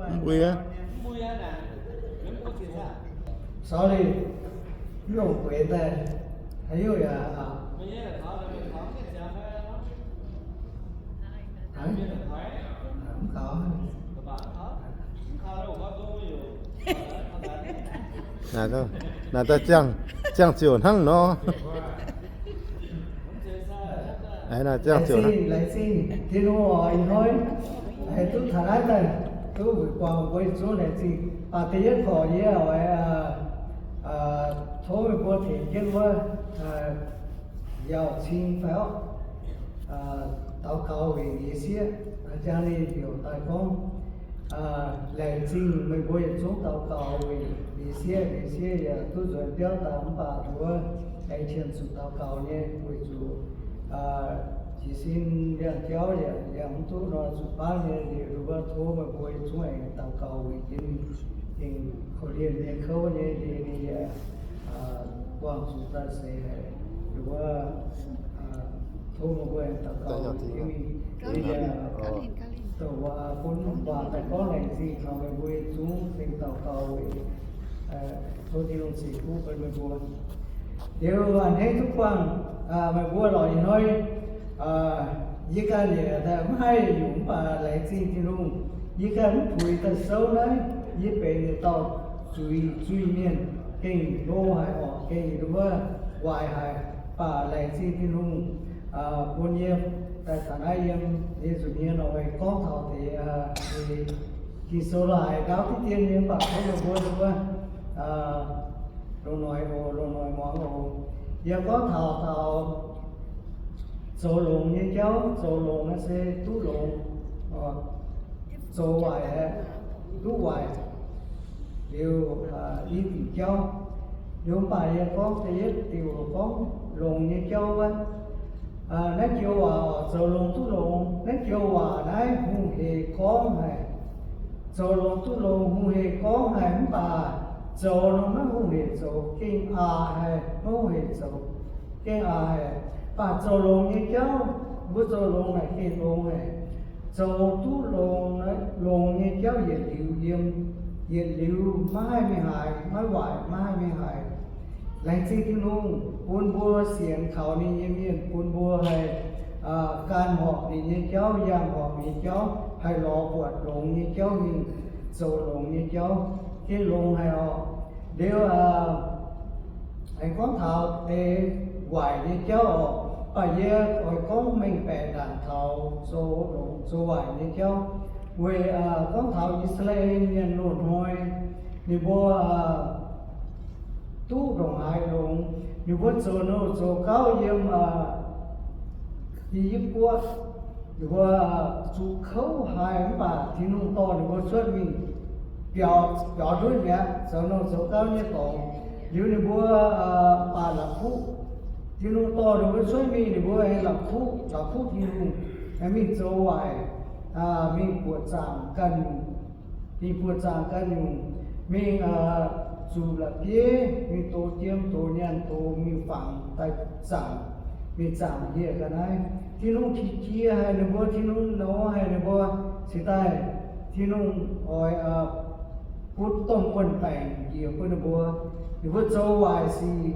Mv mbui aqv. Sorry, mv longc gueix daaih. Haaix nyungc yaac, mv kaux. Naaic daaih ziangh, ziangh ziouc hnangv nor. Laengz zingh, laengz zingh Tin-Hungh oc. Ih hnoi aengx duqv taux naaiv daaih, duqv wuic buangh mbuo yietc zungv laengz zingh. Baac da'yietv korc yie oix tov meih mbuo tengx jienv wuov yaauc cing fai orqc, daux gaux weic nyei sieqv, jang ninh heuc daaih gorngv, laengz zingh meih mbuo yietc zungv daux gaux weic nyei sieqv. Nyei sieqv yaac duqv nzuonx biauv daaih mv baac nduov aengx qiemx zuqc daux gaux nyei weic zuqc jiez sin liangx jauv yaac liangx mv duqv nor zuqc baav nyei. Liuz nduov tov meih mbuo yietc zungv aengx daux gaux weic jienv ninh, gengh korv-lienh nyei kouv nyei, liuz ninh yaac buangh zuqc daaih seix haic. Nduov tov meih mbuo aengx daux gaux weic jienv ninh, liuz yaac douc waac bun waac daaih gorngv laengz zingh taux meih mbuo yietc zungv gengh daux gaux weic tov Tin-Hungh ceix fuqv bun meih mbuo. Liuz a'hneiv duqv buangh meih mbuo lorqc ih hnoi, yie ganh yaac mv haih nyungc mv baac laengz zingh Tin-Hungh, yie ganh mv puix daaih souv naaiv, yie benx yietc dauh zuiz-zuiz mienh, gengh hlo haic orqc, gengh wuov waaic haic, mv baac laengz zingh Tin-Hungh bun yie daaih taux naaiv yiem nyei nzunc hmien oix gorngv taux deix Ging-Sou lorqc, haiz ndaauv diqv dien nyei mv baac tov meih mbuo wuov longc noic oc, longc noic muangx oc. Yie gorngv taux, taux zoux longx nyei jauv. Zoux longx naaiv se duqv longx, zoux waaic aeqv, duqv waaic. Liuz i diuc jauv, liuz mv baac yie gorngv da'yietv diuc gorngv longx nyei jauv wuov. Naaiv joux waac oc, zoux longx duqv longx. Naaiv joux waac naaiv hungh heic gorngv haic. Zoux longx duqv longx, hungh heic gorngv haic mv baac zoux nor maiv hungh heic zoux, gengh aax haic, maiv hungh heic zoux, gengh aax haic. Mv baac zoux longx nyei jauv, mbuo zoux longx naaic gengh longx haic. Zoux duqv longx, longx nyei jauv yietc liuz yiem, yietc liuz maiv haih mingh haaix, maiv waaic maiv haih mingh haaix. Laengz zingh Tin-Hungh bun mbuo sienx kaux ninh nyei mienh, bun mbuo haih gan horpc ninh nyei jauv, yangh horpc ninh nyei jauv, haih lorz buatc longx nyei jauv mingh, zoux longx nyei jauv, gengh longx haic oc. Liuz aengx gorngv taux deix waaic nyei jauv oc. Mv baac yie oix gorngv mengh baeqc ndaangc taux zoux longx zoux waaic nyei jauv. Weic gorngv taux I^saa^laa^en Mienh loz-hnoi, ninh mbuo duqv ndongc haaix longx, ninh mbuo zoux nouh zoux gauv yiem I^yipv Guoqv, ninh mbuo zuqc kouv haic mv baac Tin-Hungh dorh ninh mbuo cuotv mingh biaux, biaux ndutv mi'aqv, zoux nouh zoux gauv nyei dorngx. Liuz ninh mbuo baac la'kuqv, Tin-Hungh dorh ninh mbuo cuotv mingh, ninh mbuo aengx la'kuqv, la'kuqv Tin-Hungh, aengx mingh zoux waaic, mingh buoqc zaangc ganh nyungc, mingh buoqc zaangc ganh nyungc, mingh zuqc la'bieiv, mingh dox jiem dox nyaanh dox, mingh fangx daaih zaangc, mingh zaangc njiec ga'naaiv. Tin-Hungh qiex jiez haic ninh mbuo, Tin-Hungh nouz haic ninh mbuo. Cingx daaih Tin-Hungh oix butv domh wuon-baengc njiec bun ninh mbuo. Ninh mbuo zoux waaic sic,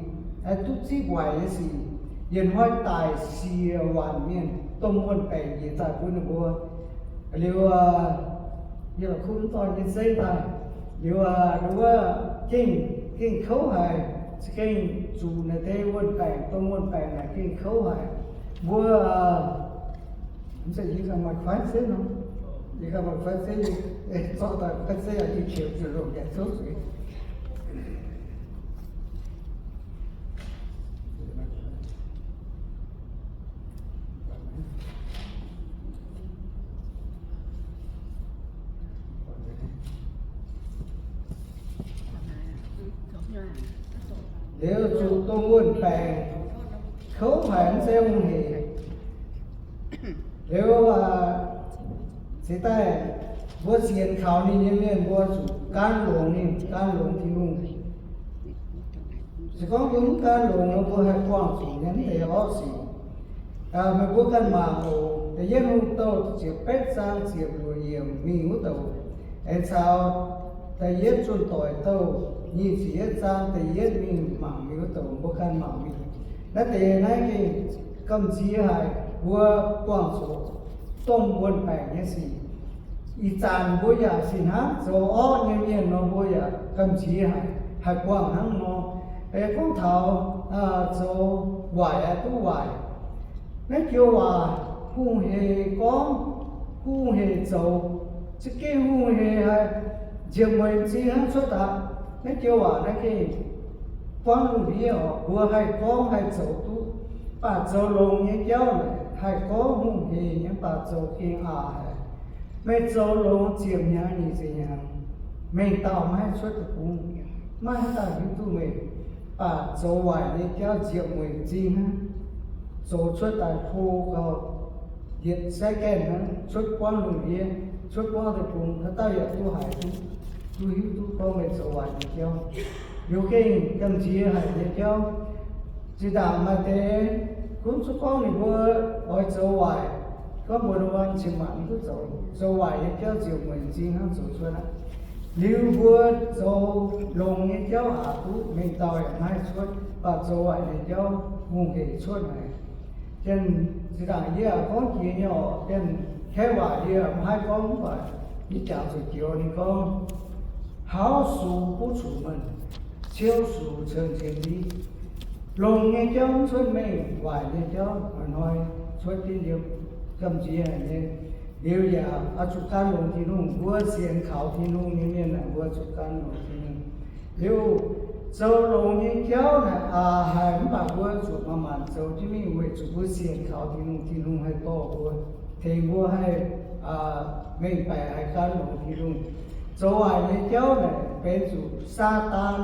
duqv zipv waaic nyei sic, yietc hnoi daic siec waanc mienh, domh wuon-baengc njiec daaih bun ninh mbuo. Liuz yie la'kuqv mv dorn nyei zeiv daaih, liuz wuov gengh, gengh kouv haic, za'gengh zuqc naaiv deix wuon-baengc, domh wuon-baengc naaic gengh kouv haic. Mbuo mv zeiz yie ganh maaih kuaaiv zeiv nor, yie ganh maaih kuaaiv zeiv, zorqv daaih kuaaiv zeiv yie qiemx zuqc longc yaac zouv zuiz. Liuz zuqc domh wuon-baengc kouv haic mv zeiz hungh heic. Liuz cingx daaih mbuo sienx kaux ninh nyei mienh mbuo zuqc gaanv longx ninh, gaanv longx Tin-Hungh. Se gorngv mbuo mv gaanv longx nor, mbuo haih buangh zuqc nyei mv deix orqv sic. Meih mbuo ganh mangc oc. Da'yietv Hungh Douh ziepc betv zaang ziepc luoqc yiemc mingh wuov douc, aengx caux Da'yietv Zunh Doic Douh nyic ziepc yietv zaang da'yietv mingh mangc mingh wuov douc, mbuo ganh mangc mingh. Naaiv deix naaiv gengh gamh nziex haic, mbuo buangh zuqc domh wuon-baengc nyei sic. Ih zanc mbuo yaac fih hnangv zoux orqv nyei mienh nor, mbuo yaac gamh nziex haic, haih buangh hnangv nor. Gorngv taux zoux waaic aqv, duqv waaic. Naaiv joux waac hungh heic gorngv, hungh heic zoux, za'gengh hungh heic haic, nziepc mueic m'zing hnangv cuotv daaih. Naaiv joux waac naaiv gengh buangv lungh ndiev oc, mbuo haih gorngv haih zoux duqv. Mv baac zoux longx nyei jauv naaic haih gorngv hungh heic nyei, mv baac zoux gengh aqc haic. Meih zoux longx ziepc hnyangx nyic ziepc hnyangx, mengh dauh maiv haih cuotv deic-bung, maiv haaix dauh hiuv duqv meih. Mv baac zoux waaic nyei jauv nziepc mueic m'zing hnangv, zoux cuotv daaih hlo gau, yietc second hnangv cuotv buangv lungh ndiev, cuotv buangv deic-bung, haaix dauh yaac duqv haiz duqv, duqv hiuv duqv gorngv meih zoux waaic nyei jauv. Liuz gengh gamh nziex haic nyei jauv. Zinh ndaangc maaih deix gunv zuqc gorngv ninh mbuo oix zoux waaic, gorngv mbuo nor cin-maanc duqv zoux, zoux waaic nyei jauv nziepc mueic m'zing hnangv zoux cuotv aqv. Liuz mbuo zoux longx nyei jauv aqc duqv, mengh dauh yaac maiv haih cuotv, mv baac zoux waaic nyei jauv hungh heic cuotv haic. Zinh ndaangc yie yaac gorngv jiex nyei oc, Janx-Kaeqv waac yie maiv haih gorngv, mv baac yie jangx zuqc joux ninh gorngv, Hauv sux buv zuqc meih, ciou sux cen-cen div. Longx nyei jauv mv cuotv mengh, waaic nyei jauv hnoi-hnoi cuotv diqv yiem, gamh nziex haic nyei. Liuz yaac oix zuqc gan longx Tin-Hungh. Mbuo sienx kaux Tin-Hungh nyei mienh naaic, mbuo zuqc gan longx Tin-Hungh. Liuz zoux longx nyei jauv naaic aqc haic, mv baac mbuo zuqc manc-manc zoux jienv mingh weic zuqc mbuo sienx kaux Tin-Hungh, Tin-Hungh haih dorh mbuo, tengx mbuo haih mengh baeqc haih gan longx Tin-Hungh. Zoux waaic nyei jauv naaic benx zuqc Saadaan.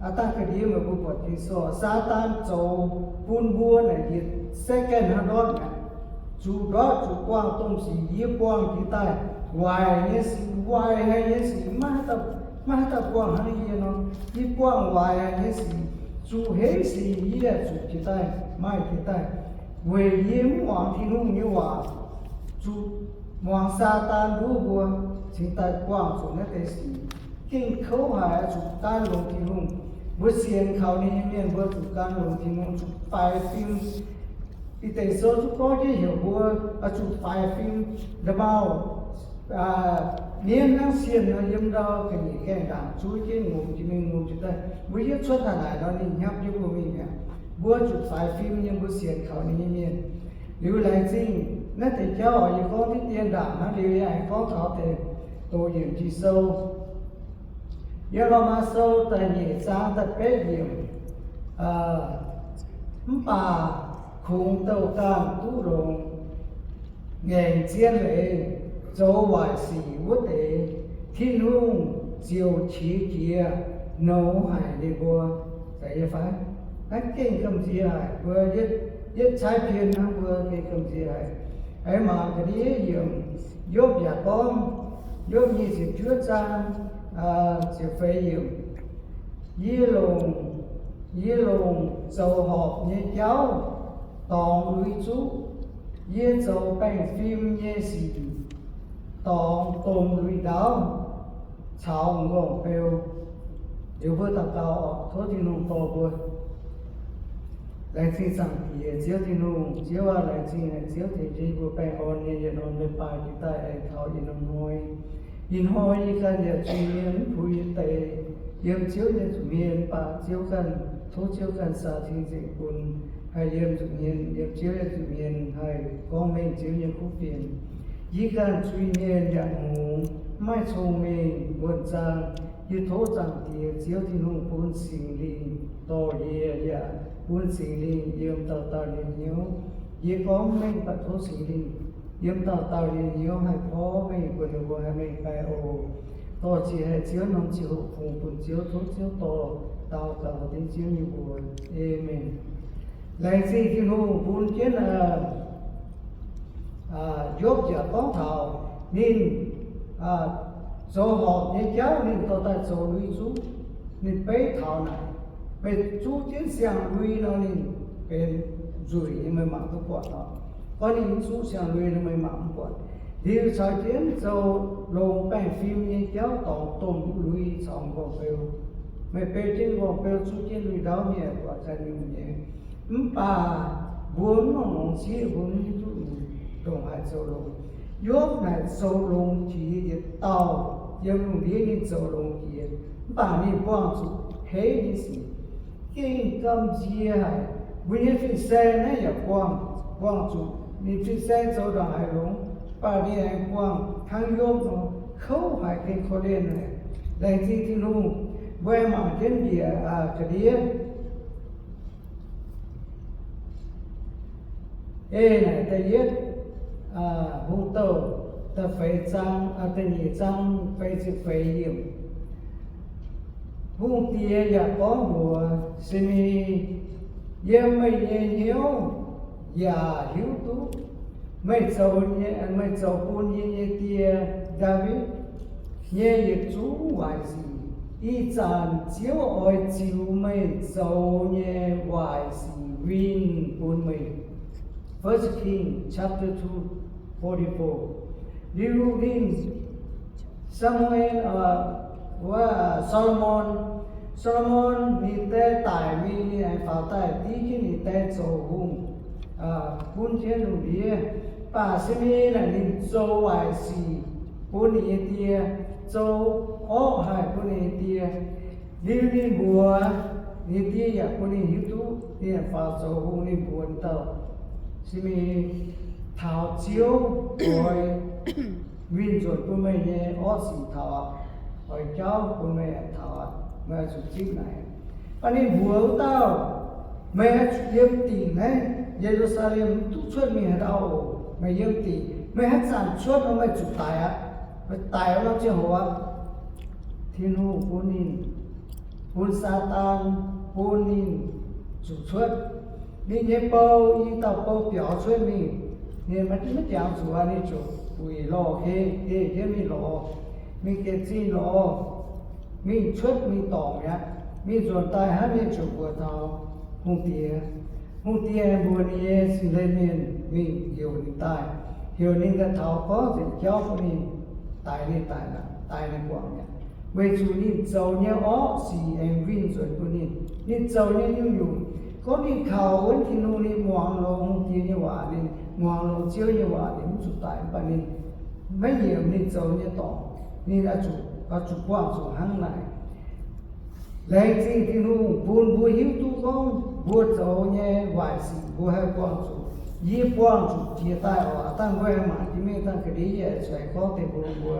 Aav dangh ga'ndiev meih mbuo buatc Ging-Sou, Saadaan zoux bun mbuo naaic yietc second hnangv ndortv mi'aqv. Zuqc ndortv zuqc buangh domh sic yie buangh jiex daaih, waaic nyei sic, waaic haic nyei sic, maiv haaix dauh buangh hnangv yie nor. Yie buangh waaic haic nyei sic, zuqc henv sic yie yaac zuqc jiex daaih, maaih jiex daaih, weic yie mv muangx Tin-Hungh nyei waac, zuqc muangx Saadaan nduov mbuo, cingx daaih buangh zuqc naaiv deix sic. Gengh kouv haic, zuqc gan longx Tin-Hungh. Mbuo sienx kaux ninh nyei mienh mbuo zuqc gan longx Tin-Hungh, zuqc faix fim. Bide Sou zuqc gorngv jienv heuc mbuo zuqc faix fim. Nda'maauh mienv hnangv sienh nor, yiem ndau ga'nyiec gaengh ndaangc zuov jienv ngomc jiex mingh ngomc jiex daaih, mbuo hiuv cuotv haaix naaic nor ninh hnyapv jienv mbuo mingh mi'aqv. Mbuo zuqc faix fim nyei, mbuo sienx kaux ninh nyei mienh. Liuz laengz zingh naaiv deix jauv oix yie gorngv diqv dien ndaangc hnangv. Liuz yie aengx gorngv taux deix doqc yiemc Ging-Sou. Yiem Lomaa Sou da'nyeic zaang da'betv yiemc, mv baac kungx douh ganh duqv longx, ngaengc zien leiz zoux waaic sic wuov deix, Tin-Hungh ziouc qiex jiez nouz haic ninh mbuo. Zeiz nyei fai? Naaiv gengh gamh nziex haic, mbuo yietv caaiv pien hnangv, mbuo gengh gamh nziex haic. Aengx mangc ga'ndiev yiemc, Yopv yaac gorngv, Yopv nyic ziepc juov zaang ziepc feix yiemc, Yie longc, yie longc zoux horpc nyei jauv dorngx lui-zuqv. Yie zoux baengh fim nyei sic dorngx domh lui-ndaauv caux m'nqorngv beu. Liuz mbuo daux gaux oc. Tov Tin-Hungh dorh mbuo. Laengz zingh Zaangc Diex Ziouv Tin-Hungh. Ziouv aac, laengz zingh haic Ziouv tengx jienv yie mbuo baengh orn nyei yietc norm leiz-baaix jiex daaih aengx taux ih norm hnoi. Ih hnoi yie ganh yaac zuiz-mienh mv puix nyei deix, yiem Ziouv nyei nza'hmien, mv baac Ziouv ganh, tov Ziouv ganh saa cing-nzengc bun, haih yiem nza'hmien, yiem Ziouv nyei nza'hmien haih gorngv mengh Ziouv nyei kuv fienx. Yie ganh zuiz-mienh yaac hngongx, mv maaih cong-mengh wuonh zaang. Yie tov Zaangc Diex Ziouv Tin-Hungh bun Singx Lingh dorh yie, yaac bun Singx Lingh yiem dauh dauh nyei hnyouv. Yie gorngv mengh baac tov Singx Lingh yiem dauh dauh nyei hnyouv haih porv mengh bun ninh mbuo haih mengh baeqc oc. Dorh ziex haih Ziouv norm ziangh hoc fungx bun Ziouv, tov Ziouv dorh. Daux gaux dengv Ziouv nyei mbuox. Aamen. Laengz zingh Tin-Hungh bun jienv Yopv yaac gorngv taux ninh zoux horpc nyei jauv ninh dorh daaih zoux lui-zuqv. Ninh beiv taux naaic, meih zuqv jienv siang-lui nor ninh benx nzueic nyei, meih mangc duqv buatc oc. Gorngv ninh mv zuqv siang-lui nor, meih mangc mv buatc. Liuz caux jienv zoux longx baengh fim nyei jauv dorngx domh lui caux m'nqorngv-beu. Meih beu jienv m'nqorngv-beu, zuqv jienv lui-ndauv mienh buatc ganh nyungc nyei. Mv baac mbuo mv longc longx zieqv, mbuo mv hiuv duqv ninh ndongc haaix zoux longx. Yopv naaic zoux longx jiex yietc dauh, yiem lungh ndiev ninh zoux longx jiex, mv baac ninh buangh zuqc heiv nyei sic. Gengh gamh nziex haic. Mbuo nyei fin-saeng naaiv yaac buangh, buangh zuqc ninh fin-saeng zoux ndongc haaix longx, mv baac ninh aengx buangh hnangv Yopv nor, kouv haic, gengh korv-lienh haic. Laengz zingh Tin-Hungh. Mbuo aengx mangc jienv njiec ga'ndiev. Ei naaic da'yietv Hungh Douh da'feix zaang, da'nyeic zaang feix ziepc feix yiemc. Hungh diex yaac gorngv mbuox Se^mi, Yiem meih nyei hnyouv yaac hiuv duqv meih zoux nyei, meih zoux bun yie nyei die, Ndaawitv, nyei yietc zungv waaic sic. Ih zanc Ziouv oix ziux meih zoux nyei waaic sic winh bun meih. First King chapter two, forty-four. Liuz ninh, Saa^mu^en, wuov, Saa^lo^morn, Saa^lo^morn ninh die daic mingh, ninh aengx faaux daaih div jienv ninh die zoux hungh, gunv jienv lungh ndiev. Mv baac Se^mi naaic ninh zoux waaic sic bun ninh nyei die, zoux orqv haic bun ninh nyei die. Liuz ninh mbuox ninh die yaac bun ninh hiuv duqv ninh faaux zoux hungh, ninh mbuox dauh Se^mi, Taux Ziouv oix winh nzunc bun meih nyei orqv sic taux, oix jauv bun meih taux, meih oix zuqc zipv naaic. Mv baac ninh mbuox wuov dauh, Meih oix zuqc yiem dingc naaiv Ye^lu^saa^lem, mv duqv cuotv mingh haaix ndau oc. Meih yiem dingc, meih haaix zanc cuotv nor meih zuqc daic aqv. Meih daic wuov norm ziangh hoc aqv. Tin-Hungh bun ninh, bun Saadaan, bun ninh zuqc cuotv. Ninh nyei bou, i dauh bou biaux cuotv mingh. Ninh maiv jangx zuqc, ninh ziouc buic lorh hei, hei jienv mingh lorz, mingh gec zinh lorz, mingh cuotv mingh dorngc mi'aqv. Mingh nzuonx daaih hnangv, ninh ziouc mbuox taux hungh diex. Hungh diex mbuox ninh nyei sin-len mienh mingh heuc ninh daaih, heuc ninh daaih taux gorngv nzengc jauv bun ninh, daix ninh, daix ninh guangc mi'aqv. Weic zuqc ninh zoux nyei orqv sic aengx winh nzunc bun ninh. Ninh zoux nyei nyungc-nyungc, gorngv ninh kaux wuonv Tin-Hungh, ninh muangx longx hungh diex nyei waac, ninh muangx longx Ziouv nyei waac, ninh mv zuqc daic. Mv baac ninh maiv nyiemc ninh zoux nyei dorngc, ninh oix zuqc, oix zuqc buangh zuqc hnangv naaic. Laengz zingh Tin-Hungh bun mbuo hiuv duqv gorngv mbuo zoux nyei waaic sic mbuo haih buangh zuqc. Yie buangh zuqc jiex daaih oc. Dangh mbuo aengx mangc jiex mingh dangh ga'ndiev yaac zuqc gorngv deix mbuo, mbuo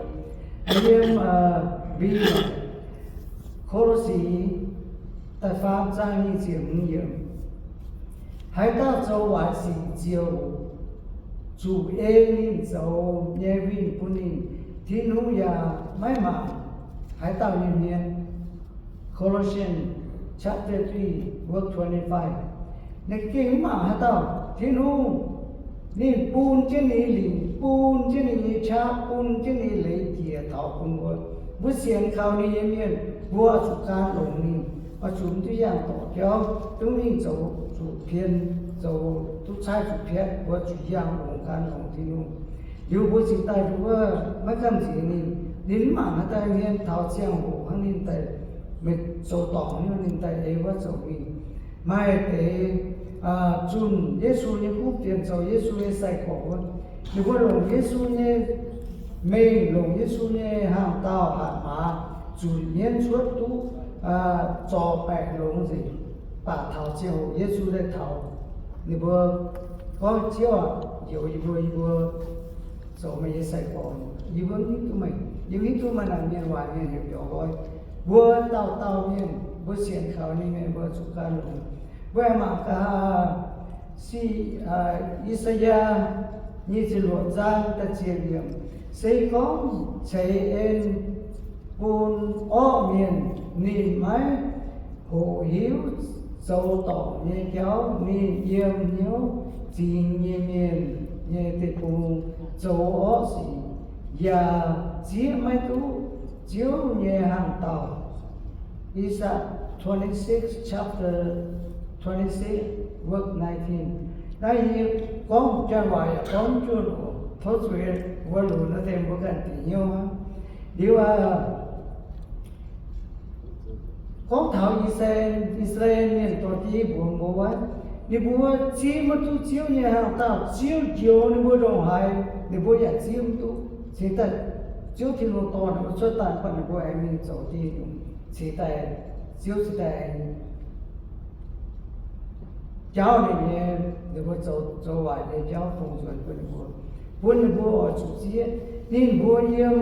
yiem mbiv Ko^lo^si da'faam zaang nyic ziepc hmz yiemc. Haaix dauh zoux waaic sic ziouc zuqc ei ninh zoux nyei winh bun ninh. Tin-Hungh yaac maiv mangc haaix dauh nyei hmien. Colossians chapter three, verse twenty-five. Ninh gengh mv mangc haaix dauh. Tin-Hungh, ninh bun jienv ninh nyei lingc, bun jienv ninh nyei qaqv, bun jienv ninh nyei leiz njiec taux bun mbuo. Mbuo sienx kaux ninh nyei mienh, mbuo oix zuqc gan longx ninh, oix zuqc mv duqv yangh dorc jauv, zungv mingh zoux zuqc pien, zoux duqv caaiv zuqc piatv, mbuo zuqc yangh longx gan longx Tin-Hungh. Liuz mbuo cingx daaih nduov maiv gamh nziex ninh. Ninh mv mangc haaix dauh hmien taux ziangh hoc hnangv ninh daaih, meih zoux dorngc nyei ninh daaih ei wuov zoux mingh. Maaih deix zunh Yesu nyei kuv fienx zoux Yesu nyei sai-gorx wuov, ninh mbuo longc Yesu nyei mengh, longc Yesu nyei hnaangx-daauh hatc maaz, zuqc nyienv cuotv duqv zorc baeqc longx nzengc. Baac taux ziangh hoc Yesu daaih taux, ninh mbuo gorngv, Ziouv aac, njoux yie mbuo, yie mbuo zoux meih nyei sai-gorx. Yie mbuo mv hiuv duqv meih, yie mbuo mv hiuv duqv maaih naaic mienh waaic mienh heuc biaux nqoi. Mbuo dauh dauh mienh, mbuo sienx kaux ninh mienh mbuo zuqc gan longx. Mbuo aengx mangc gaax, I^saa^yaa nyic ziepc luoqc zaang da'ziepc yiemc. Se gorngv ceix en bun orqv mienh, ninh maiv hoqc hiuv zoux dorngc nyei jauv. Ninh yiem hnyouv zingx nyei mienh nyei deic-bung zoux orqv sic, yaac zieqv maiv duqv Ziouv nyei hnaangx-daauh. Isaiah twenty-six, chapter twenty-six, verse nineteen. Naaiv yie gorngv janx waac yaac gorngv mv junv oc. Tov zueiz mbuo lunx naaiv deix mbuo ganh dingc hnyouv aqv. Liuz aac, gorngv taux I^saa^laa^en, I^saa^laa^en mienh dorh jienv mbuox mbuo wuov, ninh mbuo zieqv maiv duqv Ziouv nyei hnaangx-daauh. Ziouv njoux ninh mbuo ndongc haaix, ninh mbuo yaac zieqv maiv duqv. Cingx daaih Ziouv Tin-Hungh dorh ninh mbuo cuotv daaih, bun ninh mbuo aengx mingh zoux dieh nyungc. Cingx daaih Ziouv cingx daaih aengx jauv ninh nyei, ninh mbuo zoux, zoux waaic nyei jauv fungx nzuonx bun ninh mbuo, bun ninh mbuo oix zuqc zieqv. Ninh mbuo yiem,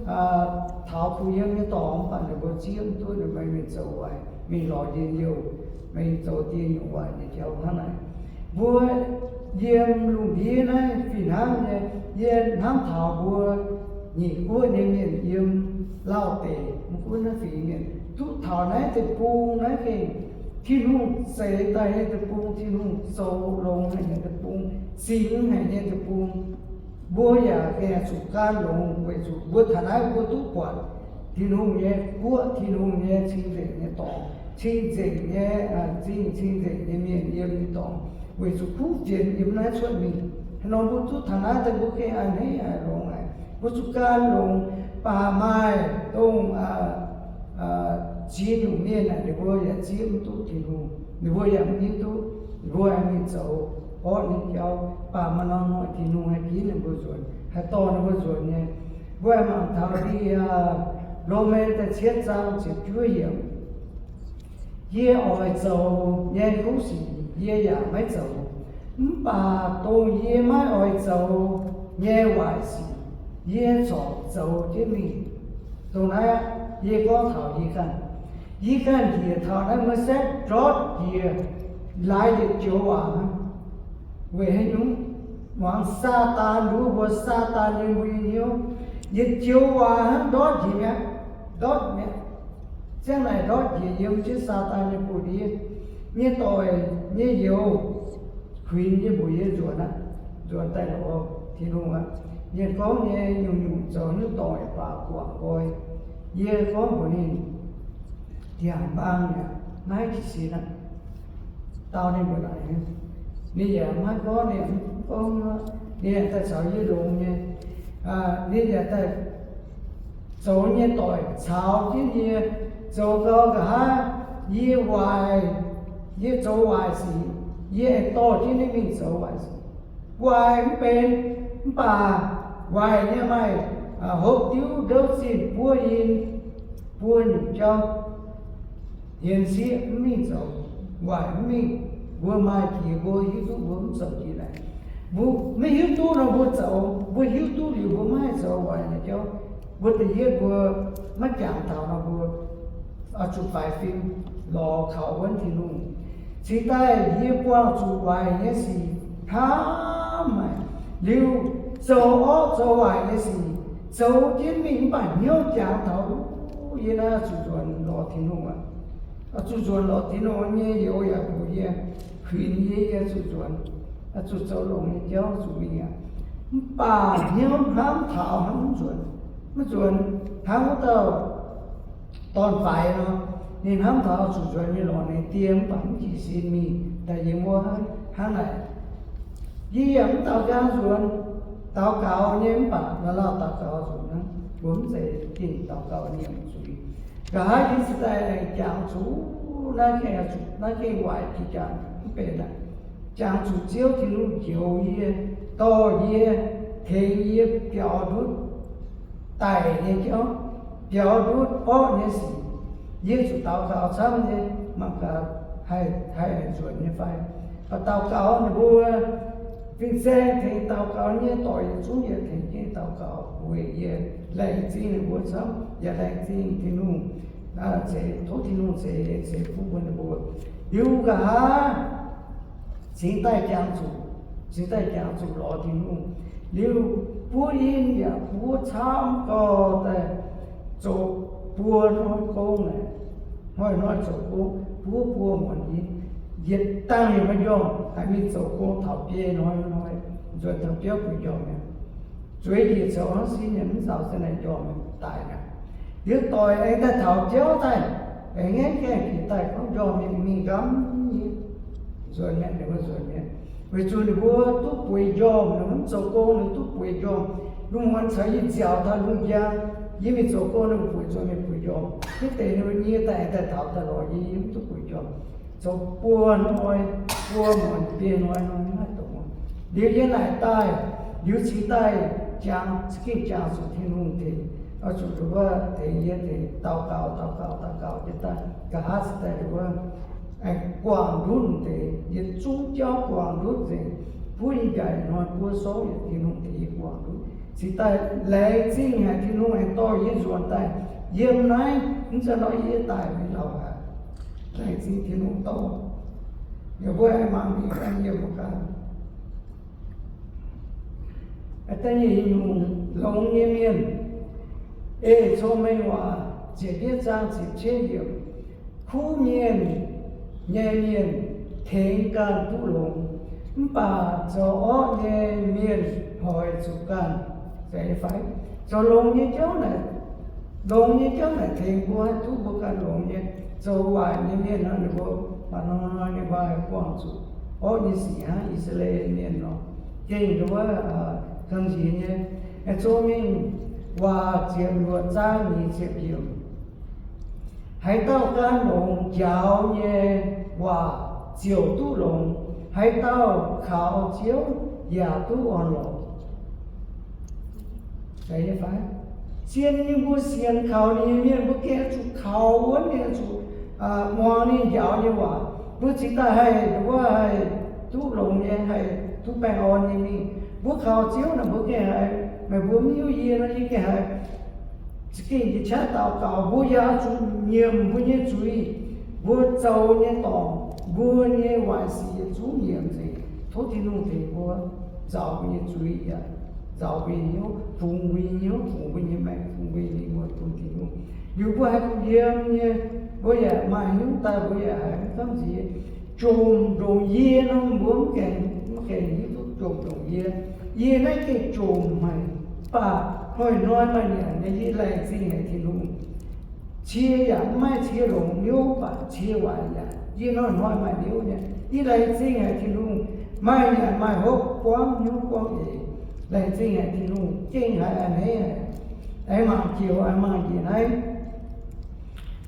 aa, taux kuh yiem nyei dorngx, mv baac ninh mbuo zieqv mv duqv, ninh mbuo mingh zoux waaic, mingh lorz njien-youh, mingh zoux dieh nyungc waaic nyei jauv hnangv naaic. Mbuo yiem lungh ndiev naaiv fih hnangv nyei, yie hnamv taux mbuo nyeic guoqv nyei mienh yiem Lauv deic, mv gunv naaiv fingx mienh, duqv taux naaiv deic-bung naaiv gengh Tin-Hungh zeix daaih nyei deic-bung, Tin-Hungh zoux longx haic nyei deic-bung, zingx haic nyei deic-bung. Mbuo yaac gengh zuqc gan longx weic zuqc mbuo taux naaiv mbuo duqv buatc Tin-Hungh nyei guoqv, Tin-Hungh nyei cing-nzengc nyei dorngx, cing-nzengc nyei, aa, zingh cing-nzengc nyei mienh yiem nyei dorngx, weic zuqc kuv fienx yiem naaiv cuotv mingh. Hnangv nor mbuo duqv taux naaiv daaih mbuo gengh a'hneiv haic, longx haic. Mbuo zuqc gan longx, baac maaih dongh, aa, ziex nyungc mienh naaic, ninh mbuo yaac zieqv mv duqv Tin-Hungh, ninh mbuo yaac mv hiuv duqv, ninh mbuo aengx mingh zoux orqv nyei jauv, baac maaih norm hnoi Tin-Hungh haih ginv ninh mbuo nzuonx, haih dorh ninh mbuo nzuonx nyei. Mbuo aengx mangc taux ndie, aa, Lomaa da'cietv zaang ziepc juov yiemc. Yie oix zoux nyei gong sic yie yaac maiv zoux, mv baac dongh yie maiv oix zoux nyei waaic sic yie corc zoux jienv mingh. Dongh naaiv aqv, yie gorngv taux yie ganh, yie ganh njiec taux naaiv maiv setv ndortv njiec laaix yietc joux waac hnangv. Weic haaix nyungc? Muangx Saadaan nduov mbuo, Saadaan yiem mbuo nyei hnyouv. Yietc joux waac hnangv ndortv njiec mi'aqv, ndortv mi'aqv. Ziangh naaic ndortv njiec yiem jienv Saadaan nyei buoz-ndiev nyei doic nyei youz kuinx yie mbuox yie nzuonx aqv, nzuonx daaih lorz Tin-Hungh aqv. Mienh gorngv nyei nyungc-nyungc zoux nyungc doic baac guangc nqoi. Yie gorngv mbuox ninh, ndiangx-mbaang yaac maiv jiez sin aqv. Dau ninh mbuo naaic, ninh yaac maiv gorngv, ninh mv gorngv, ninh yaac daaih caux yie longx nyei. Ninh yaac daaih zoux nyei doic caux jienv yie zoux gau nqa'haav. Yie waaic, yie zoux waaic sic, yie aengx dorh jienv ninh mingh zoux waaic sic. Waaic mv benx, mv baac waaic nyei maaih hopv diuv, ndouv zinh, buov in, buo nyungc jauv, hienx sieqv mv mingh zoux, waaic mv mingh. Mbuo maaih jiex mbuo hiuv duqv mbuo mv zoux jiex naaic. Mbuo maiv hiuv duqv nor mbuo zoux, mbuo hiuv duqv liuz mbuo maiv haih zoux waaic nyei jauv. Mbuo da'yietv mbuo maiv jangx taux nor mbuo oix zuqc faix fim lorz kaux wuonv Tin-Hungh. Cingx daaih yie buangh zuqc waaic nyei sic hnamv haic, liuz zoux orqv zoux waaic nyei sic zoux jienv mingh mv baac hnyouv jangx taux, yie naaiv zuqc nzuonx lorz Tin-Hungh aqv. Zuqc nzuonx lorz Tin-Hungh nyei youz yaac mbuox yie, kuinx yie, yie zuqc nzuonx, zuqc zoux longx nyei jauv zuqc mingh aqv. Mv baac hnyouv hnamv taux hnangv mv nzuonx, mv nzuonx hnangv wuov dauh dorn-faix nor, ninh hnamv taux zuqc nzuonx mingh lorz ninh die mv baac mv jiez sin mingh daaih yiem wuov hnangv naaic. Yie yaac mv daux nqaang nzuonx, daux gaux nyei mv baac la'laauh daux gaux nzuonx hnangv, mbuo mv zeiz gengh daux gaux nyiemc zuiz. Nqa'haav yie cingx daaih aengx jangx zuqc naaiv gengh, naaiv gengh waaic jiex jangx mv benx aqv. Jangx zuqc Ziouv Tin-Hungh njoux yie, dorh yie, tengx yie biaux ndutv daic nyei jauv, biaux ndutv orqv nyei sic. Yie zuqc daux gaux camv nyei mangc gaax haih, haih nzuonx nyei fai. Baac daux gaux ninh mbuo fin-saeng tengx daux gaux nyei doic yietc zungv yie tengx jienv daux gaux weic yie laengz zingh ninh mbuo camv, yaac laengz zingh Tin-Hungh, tov Tin-Hungh ceix, ceix fuqv bun ninh mbuo. Liuz nqa'haav cingx daaih jangx zuqc, cingx daaih jangx zuqc lorz Tin-Hungh. Liuz buov in yaac buov camv gau daaih zoux buo hnoi gong naaic, hnoi-hnoi zoux gong buov buo muonc in, yietc dangh yaac maiv njormh, haih mingh zoux gong taux biei hnoi hnoi, nzuonx taux biauv guix njormh mi'aqv. Zueiz njiec coux hnangv sin nyei, mv zaux za'naaic njormh mi'aqv, daic mi'aqv. Liuz doic aengx daaih taux biauv daaih, aengx ngaengc gaengh bieqc daaih gorngv njormh mi'aqv, mingh nqamv nyei, nzuonx mi'aqv, ninh mbuo nzuonx mi'aqv. Weic zuqc ninh mbuo duqv bueix njormh, ninh mbuo mv zoux gong, ninh mbuo duqv bueix njormh. Lungh muonz caux yie nziaauc taux lungh njang, yie mingh zoux gong, ninh mbuo bueix nzuonx mingh bueix njormh. Hitv deix ninh mbuo nyie daaih, daaih taux daaih lorz yie, yie mv duqv bueix njormh. Zoux buo hnoi, buo muonz biei hnoi nor maiv dongz. Liuz yie naaic daaih, liuz cingx daaih jangx, za'gengh jangx zuqc Tin-Hungh tengx, oix zuqc nduov tengx yie tengx daux gaux, daux gaux, daux gaux jienv daaih, nqa'haav se daaih nduov aengx guangc ndutv deix, yie zungv jauv guangc ndutv nzengc. Buov ih njaaic hnoi buov souv yietc Tin-Hungh tengx yie guangc ndutv. Cingx daaih laengz zingh haic Tin-Hungh aengx dorh yie nzuonx daaih yiem naaiv, mv zeiz nor yie daic mingh lauh haic. Laengz zingh Tin-Hungh dorh. Yie mbuo aengx mangc mingh da'nyeic nyungc gaax. Da'nyeic nyungc, longx nyei mienh ei cong-mengh waac. Ziepc yietv zaang ziepc cietv yiemc. Kuv mienh nyei mienh tengx ganh duqv longx, mv baac zoux orqv nyei mienh hoic zuqc ganh. Zeiz fai? Zoux longx nyei jauv naaic, longx nyei jauv naaic tengx mbuo haih duqv mbuo ganh longx nyei. Zoux waaic nyei mienh nor, ninh mbuo maaih hnoi ninh mbuo haih buangh zuqc orqv nyei sic hnangv I^saa^laa^en Mienh nor. Gengh nduov gamh nziex nyei. Cong-mengh Waac ziepc luoqc zaang nyic ziepc yiemc. Haaix dauh gan longx njaaux nyei waac ziouc duqv longx. Haaix dauh kaux Ziouv yaac duqv orn-lorqc. Zien nyei mbuo sienx kaux ninh nyei mienh, mbuo gengh zuqc kaux wuonv, ninh zuqc muangx ninh njaaux nyei waac, mbuo cingx daaih haih, mbuo haih duqv longx nyei, haih duqv baengh orn nyei mingh. Mbuo kaux Ziouv naaic, mbuo gengh haiz, meih mbuo mv hiuv yie nor, yie gengh haiz za'gengh njiec qaqv daux gaux. Mbuo yaac zuqc nyiemc mbuo nyei zuiz, mbuo zoux nyei dorngc, mbuo nyei waaic sic yietc zungv nyiemc nzengc. Tov Tin-Hungh tengx mbuo nzaaux mbuo nyei zuiz yaac nzaaux mbuo nyei hnyouv, fungx mbuo nyei hnyouv, fungx mbuo nyei maengc, fungx mbuo nyei lingh wuonh bun Tin-Hungh. Liuz mbuo haih kuh yiem nyei, mbuo yaac maaih hnyouv daaih, mbuo yaac haiz mv gamh nziex. Jomc ndongc yie nor, mbuo mv gaengh, mv gaengh hiuv duqv jomc ndongc yie. Yie naaiv gengh jomc haic, mv baac hnoi-hnoi maaih nyanc nyei, yie laengz zingh haic Tin-Hungh. Cie yaac mv maaih cie longx hnyouv, mv baac cie waaic yaac yie hnoi-hnoi maaih hnyouv nyei. Yie laengz zingh haic Tin-Hungh. Maaih nyanc maaih hopv, buangv hnyouv buangv eix. Laengz zingh haic Tin-Hungh, gengh haiz a'hneiv haic. Aengx mangc jiex, aengx mangc jiex naaiv.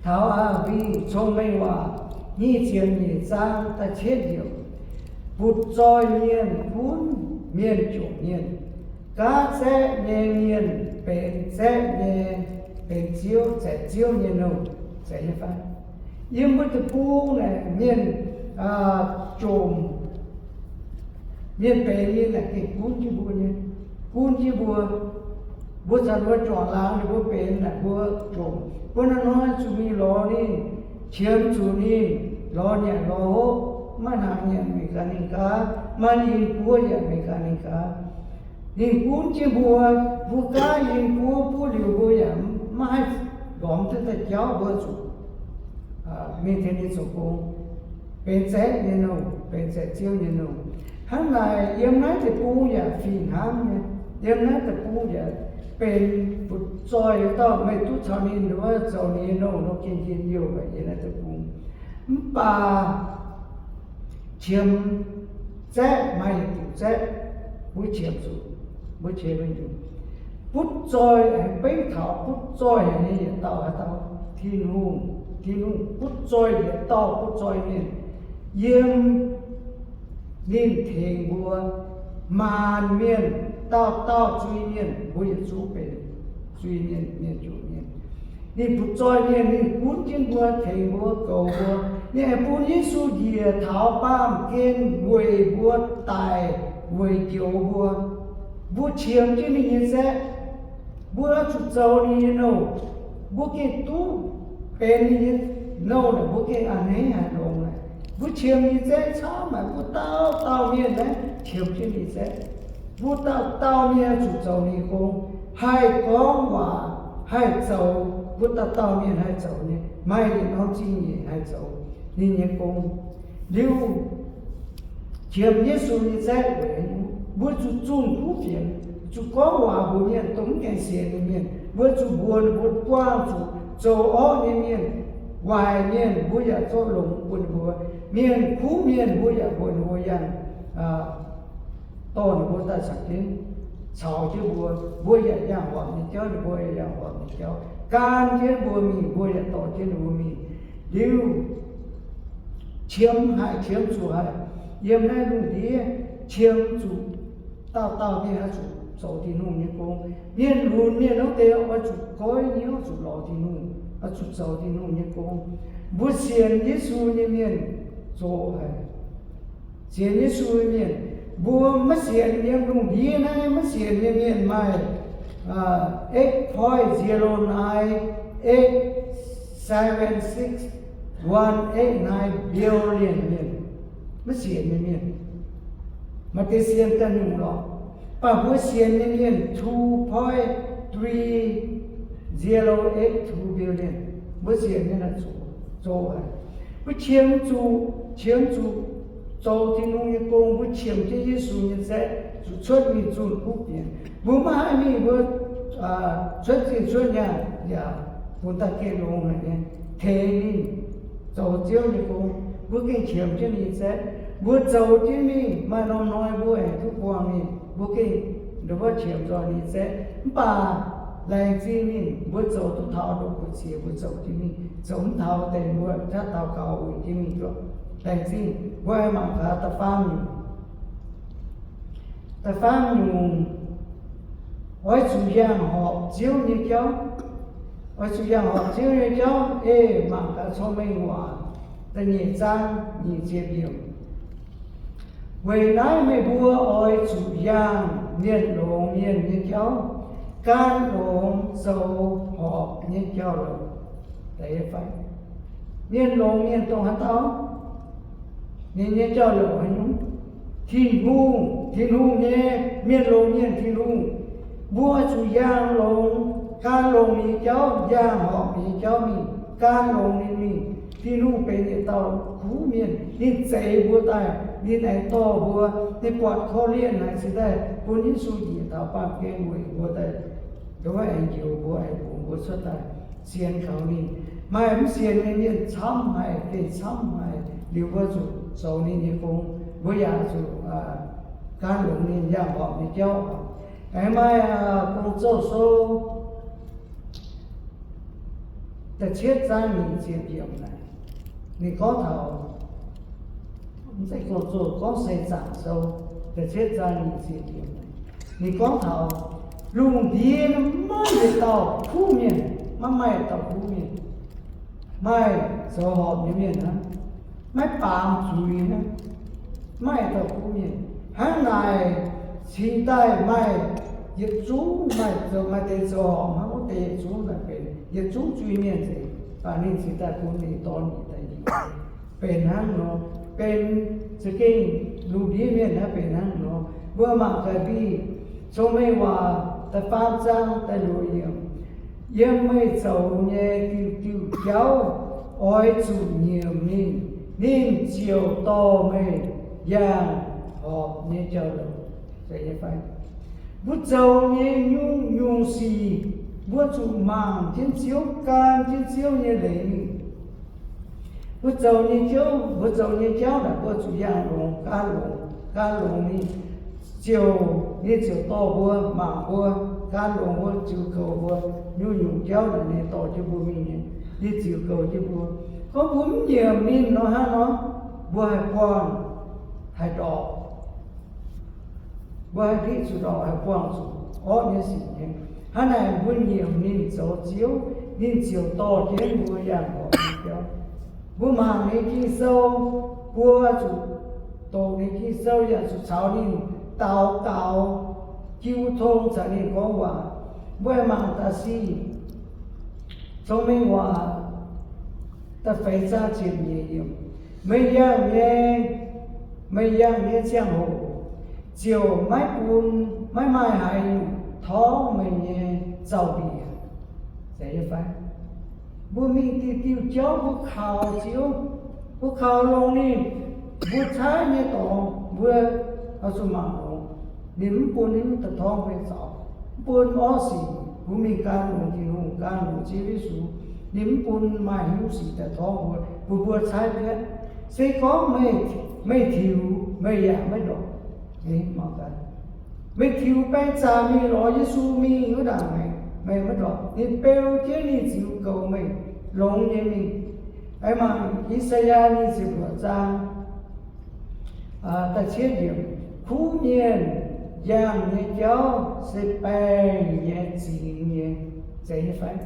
Taux aac, Mingh Cong-Mengh Waac nyic ziepc nyeic zaang da'cietv yiemc. Butv-zoih mienh gunv mienh jomc mienh. Gaav zaeqv nyei mienh benx zaeqv nyei, benx ziouv, zaeqc ziouv nyei nouh. Zeiz nyei fai? Yiem mbuo deic-bung naaic mienh jomc, mienh benx mienh naaic gengh gunv jienv mbuo nyei, gunv jienv mbuo. Mbuo caux ninh mbuo juangc laangz, ninh mbuo benx naaic mbuo jomc. Mbuo hnoi-hnoi zuqc mingh lorz ninh, qiemx zuqc ninh, lorz nyanc lorz hopv, maiv hnaangx nyanc mingh gaax ninh gaav, maaih ninh buov yaac mingh gaax ninh gaav. Ninh gunv jienv mbuo, mbuo gaav yinh buov, buov liuz mbuo yaac maiv haih lorz duqv daaih jauv, mbuo zuqc mingh tengx ninh zoux gong, benx zaeqv nyei nouh, benx zaeqc ziouv nyei nouh. Hnangv naaic yiem naaiv deic-bung yaac fih hnangv nyei. Yiem naaiv deic-bung yaac benx butv-zoih dauh, meih duqv caux ninh wuov zoux ninh nyei nouh nor, gengh njien-youh yiem naaiv deic-bung. Mv baac qiemx zaeqv maaih yietc diuc zaeqv, mbuo qiemx zuqc, mbuo qiemx mbuo nyungc. Butv-zoih aengx beiv taux butv-zoih haic nyei yietc dauh haaix dauh? Tin-Hungh. Tin-Hungh butv-zoih yietc dauh butv-zoih mienh, yiem ninh tengx mbuo. Maanc mienh, dauh dauh zuiz-mienh, mbuo yietc zungv benx zuiz-mienh, mienh jomc mienh. Ninh butv-zoih mienh, ninh gunv jienv mbuo, tengx mbuo, goux mbuo. Ninh aengx bun Yesu njiec taux baamh gen weic mbuo daic, weic njoux mbuo. Mbuo qiemx jienv ninh nyei zaeqv, mbuo oix zuqc zoux ninh nyei nouh. Mbuo gengh duqv benx ninh nyei nouh naaic, mbuo gengh a'hneiv haic longx haic. Mbuo qiemx ninh nyei zaeqv camv haic. Mbuo dauh dauh mienh naaiv qiemx jienv ninh zaeqv. Mbuo dauh dauh mienh zuqc zoux ninh gong, haih gorngv waac, haih zoux. Mbuo dauh dauh mienh haih zoux nyei, maaih yietc norm zingh nyeic haih zoux ninh nyei gong. Liuz qiemx Yesu nyei zaeqv weic mbuo zuqc zunh kuv fienx, zuqc gorngv waac mbuox mienh dongh mv gaengh sienx nyei mienh. Mbuo zuqc mbuox ninh mbuo buangh zuqc zoux orqv nyei mienh, waaic mienh, mbuo yaac zorqv longx bun ninh mbuo. Mienh kuv mienh, mbuo yaac mbuox ninh mbuo yangh. dorh ninh mbuo daaih caux jienv caux jienv mbuo, mbuo yaac yangh horpc nyei jauv, ninh mbuo yaac yangh horpc nyei jauv. Gan jienv mbuo mingh, mbuo yaac dorh jienv ninh mbuo mingh. Liuz qiemx haic, qiemx zuqc haic. Yiem naaiv lungh ndiev qiemx zuqc dauh dauh mienh oix zuqc zoux Tin-Hungh nyei gong. Mienh lunx mienh wuov deix oix zuqc goiv hnyouv zuqc lorz Tin-Hungh, oix zuqc zoux Tin-Hungh nyei gong. Mbuo sienx Yesu nyei mienh zoqc haic. Sienx Yesu nyei mienh, mbuo maiv sienx, yiem lungh ndiev naaiv maiv sienx nyei mienh maaih eight point zero nine eight seven six one eight nine billion mienh, maiv sienx nyei mienh. Maaih deix sienx ganh nyungc lorqc, mv baac mbuo sienx nyei mienh two point three zero eight two billion. Mbuo sienx nyei naaic zoqc haic. Mbuo qiemx zuqc, qiemx zuqc zoux Tin-Hungh nyei gong, mbuo qiemx jienv Yesu nyei zaeqv zuqc cuotv mingh zunh kuv fienx. Mbuo maiv haih mingh, mbuo cuotv zinh cuotv nyaanh yaac bun daaih gengh longx haic nyei, tengx ninh zoux Ziouv nyei gong. Mbuo gengh qiemx jienv ninh nyei zaeqv. Mbuo zoux jienv mingh maaih norm hnoi mbuo aengx duqv buangh ninh, mbuo gengh ndongc wuov qiemx nzoih ninh nyei zaeqv. Mv baac laengz zingh ninh, mbuo zoux duqv taux ndongc buoz ziex mbuo zoux jienv mingh, zoux mv taux deix mbuo jaav daux gaux wuic jienv mingh zuqc. Laengz zingh. Mbuo aengx mangc gaax da'faam nyungc. Da'faam nyungc, oix zuqc yangh horpc Ziouv nyei jauv. Oix zuqc yangh horpc Ziouv nyei jauv. Ei mangc gaax Cong-Mengh Waac da'nyeic zaang nyic ziepc yiemc. Weic naaiv meih mbuo oix zuqc yangh mienh longx mienh nyei jauv, gan longx zoux horpc nyei jauv-louc. Mienh longx mienh dongh haaix dauh? Ninh nyei jauv-louc haaix nyungc? Tin-Hungh, Tin-Hungh nyei, mienh longx mienh Tin-Hungh. Mbuo zuqc yangh longx, gan longx ninh nyei jauv, yangh horpc ninh nyei jauv mingh, gan longx ninh mingh. Tin-Hungh benx yietc dauh kuv mienh, ninh zeix mbuo daaih, ninh aengx dorh mbuo, ninh buatc korv-lienh haic cingx daaih bun Yesu njiec taux baamh gen weic mbuo daaih, ndongc wuov aengx njoux mbuo, aengx bungx mbuo cuotv daaih sienx kaux ninh. Maaih mv sienx nyei mienh camv haic, gengh camv haic. Liuz mbuo zuqc zoux ninh nyei gong, mbuo yaac zuqc gan longx ninh, yangh horpc nyei jauv. Aengx maaih Gong-Zoh sou da'cietv zaang nyic ziepc yiemc naaic, ninh gorngv taux, mv zeiz Gong-Zoh, gorngv Seix Zaangc Sou da'cietv zaang nyic ziepc yiemc naaic, ninh gorngv taux lungh ndiev maiv maaih yietc dauh kuv mienh, maiv maaih yietc dauh kuv mienh, maaih zoux horpc nyei mienh hnangv, maiv baamz zuiz hnangv, maiv maaih yietc dauh kuv mienh. Hnangv naaic cingx daaih maaih yietc zungv, maaih zoux, maaih deix zoux horpc hnangv wuov deix yietc zungv naaic benx yietc zungv zuiz-mienh nzengc, baac ninh cingx daaih bun ninh dorn njiec daaih njiec. Benx hnangv nor, benx za'gengh lungh ndiev mienh naaiv benx hnangv nor. Mbuo mangc gaax Bide Cong-Mengh Waac da'faam zaang da'luoqc yiemc, yiem meih zoux nyei diuh diuh jauv oix zuqc nyiemc ninh, ninh ziouc dorh meih yangh horpc nyei jauv-louc. Mbuo zoux nyei nyungc-nyungc sic, mbuo zuqc mangc jienv Ziouv, gan jienv Ziouv nyei leiz mingh. Mbuo zoux nyei jauv, mbuo zoux nyei jauv naaic mbuo zuqc yangh longx, gan longx, gan longx ninh ziouc, ninh ziouc dorh mbuo, mangc mbuo, gan longx mbuo, ziux goux mbuo. Nyungc-nyungc jauv naaic ninh dorh jienv mbuo mingh nyei, ninh ziux goux jienv mbuo. Gorngv mbuo mv nyiemc ninh nor hnangv nor, mbuo haih buangh, haih ndorpc. Mbuo haih ndiqv zuqc ndorpc, haih buangh zuqc orqv nyei sic nyei. Hnangv naaic mbuo nyiemc ninh zoux Ziouv, ninh ziouc dorh jienv mbuo yangh horpc nyei jauv. Mbuo mangc ninh Ging-Sou, mbuo zuqc doqc ninh Ging-Sou yaac zuqc caux ninh daux gaux, jiu tong caux ninh gorngv waac. Mbuo mangc da'sic Cong-Mengh Waac da'feix zaang ziepc nyeic yiemc, meih yangh nyei, meih yangh nyei ziangh hoc ziouc maiv bun, maiv maaih haaix nyungc torngv meih nyei zaux-mbiec. Zeiz nyei fai? Mbuo mingh diuh diuh jauv mbuo kaux Ziouv, mbuo kaux longx ninh, mbuo caaiv nyei dorngx mbuo oix zuqc mangc longx. Ninh mv bun ninh daaih torngv mbuo nyei zaux, mv bun orqv sic. Mbuo mingh gan longx Tin-Hungh, gan longx Ziouv Yesu, ninh mv bun maaih hnyouv sic daaih torngv mbuo, bun mbuo caaiv mi'aqv. Se gorngv meih meih tiux, meih yaac maiv ndorpc. Meih tiux baeng zaqc mingh lorz Yesu mingh wuov ndaangc, meih maiv ndorpc. Ninh beu jienv ninh ziux goux meih longx nyei mingh. Aengx mangc I^saa^yaa nyei ziepc luoqc zaang da'cietv yiemc, kuv mienh yangh nyei jauv se baengh nyei zingx nyei. Zeiz nyei fai?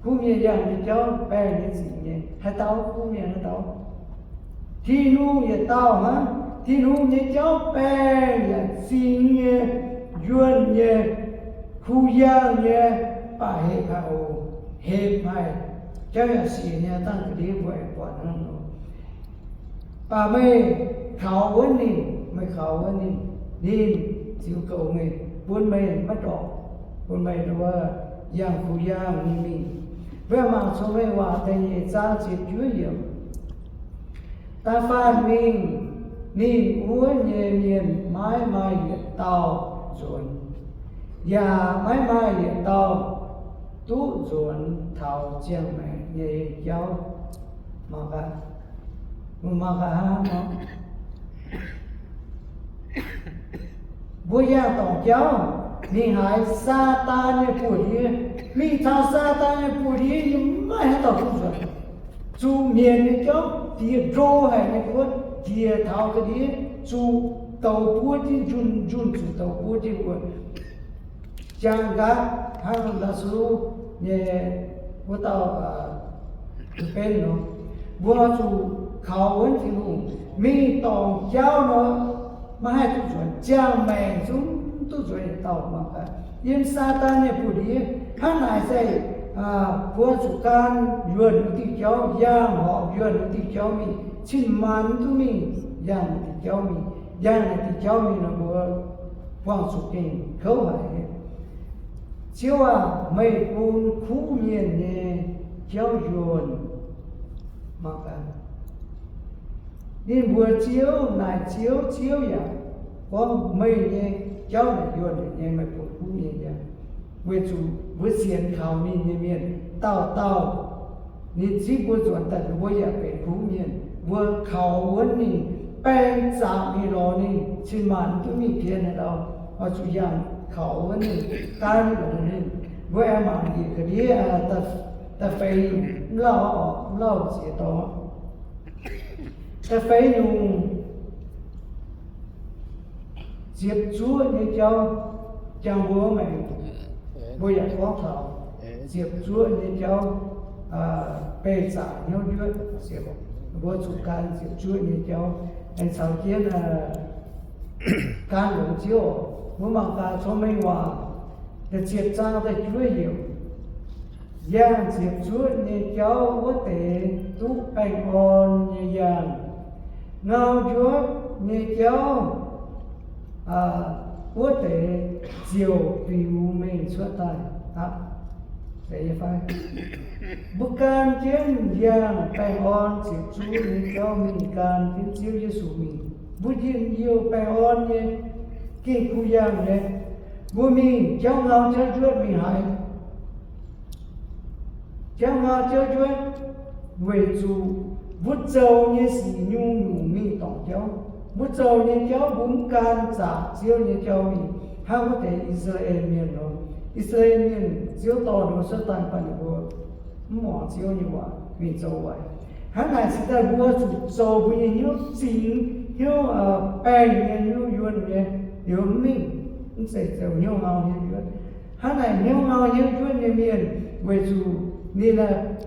Kuv mienh yangh nyei jauv baengh nyei zingx nyei. Haaix dauh kuv mienh? Haaix dauh? Tin-Hungh yietc dauh hnangv. Tin-Hungh nyei jauv baengh yaac zingx nyei, yuonh nyei, kuh yangh nyei, baac hepv haic oc. Hepv haic. Jauv yaac siec nyei, dangh ga'ndiev mbuo aengx buatc hnangv nor. Baac meih kaux wuonv ninh, meih kaux wuonv ninh, ninh ziux goux meih, bun meih maiv ndorpc, bun meih wuov yangh kuh yangh nyei mingh. Mbuo mangc Cong-Mengh Waac da'nyeic zaang ziepc juov yiemc. Da'faanh mingh, ninh wuov nyei mienh maiv maaih yietc dauh nzuonx, yaac maiv maaih yietc dauh duqv nzuonx taux ziangh maengc nyei jauv. Mangc gaax, mangc gaax hnangv nor. Mbuo yangh dorngc jauv, mingh haaix, Saadaan nyei buoz-ndiev, mingh taux Saadaan nyei buoz-ndiev, yie maiv haaix dauh duqv nzuonx. Zuqc mietc nyei jauv, diex ndro haic nyei buonv, diex taux ga'ndiev zuqc douz buov jienv, njunh njunh zuqc douz buov jienv mbuo. Jangx nqaatv hnangv Laa^saa^luv nyei wuov dauh benv nor, mbuo zuqc kaux wuonv Tin-Hungh, mingh dorngc jauv nor, maiv haih duqv nzuonx, ziangh maengc zungv duqv nzuonx yietc dauh mangc gaax. Yiem Saadaan nyei buoz-ndiev hnangv naaic se, mbuo zuqc gan yuonh wuov diuh jauv, yangh horpc yuonh wuov diuh jauv mingh, cin-maanc duqv mingh yangh naaic diuh jauv mingh. Yangh naaic diuh jauv mingh nor, mbuo buangh zuqc gengh kouv haic. Ziouv aah! Meih bun kuv mienh nyei jauv yuonh mangc gaax. Ninh mbuox Ziouv, naaic Ziouv, Ziouv yaac gorngv, meih nyei jauv naaic yuonh nyei, meih bun kuv mienh nyei. Weic zuqc mbuo sienx kaux ninh nyei mienh dauh dauh, ninh zipv mbuo nzuonx daaih, mbuo yaac benx kuv mienh. Mbuo kaux wuonv ninh, baeng zaqc mingh lorz ninh, cin-maanc duqv mingh pien haaix ndau, oix zuqc yangh kaux wuonv ninh, gan longx ninh. Mbuo aengx mangc njiec ga'ndiev da'feix nyungc, mv lauh oc, mv lauh ziex dorngx. Da'feix nyungc, ziepc zuoqv nyei jauv, jangx mbuo maengc, mbuo yaac gorngv taux ziepc zuoqv nyei jauv, beih zaqc hnyouv njuotv. Mbuo zuqc gan ziepc zuoqv nyei jauv. Aengx caux jienv gan longx Ziouv oc. Mbuo mangc gaax Cong-Mengh Waac da'ziepc zaang da'juov yiemc. Yangh ziepc zuoqv nyei jauv wuov deix duqv baengh orn nyei yangh. Ngau njuotv nyei jauv wuov deix ziouc biux mengh cuotv daaih aqv. Mbuo gan jienv yangh baengh orn ziepc zuoqv nyei jauv mingh gan jienv Ziouv Yesu mingh. Mbuo njien-youh baengh orn nyei, gengh kuh yangh nyei. Mbuo mingh jauv ngau jauv njuotv mingh haaix? Jauv ngau jauv njuotv, weic zuqc mbuo zoux nyei sic nyungc-nyungc mingh dorngc jauv. Mbuo zoux nyei jauv mbuo mv gan zaqc Ziouv nyei jauv mingh. Hnangv wuov deix I^saa^laa^en Mienh nor, I^saa^laa^en Mienh Ziouv dorh ninh mbuo cuotv daaih, mv baac ninh mbuo mv muangx Ziouv nyei waac, mingh zoux waaic. Hnangv naaic cingx daaih mbuo zuqc zoux mbuo nyei hnyouv zingx, hnyouv baengh nyei, hnyouv yuonh nyei, liuz mv mingh, mv zeiz zoux hnyouv ngau hnyouv njuotv. Hnangv naaic hnyouv ngau hnyouv njuotv nyei mienh, weic zuqc ninh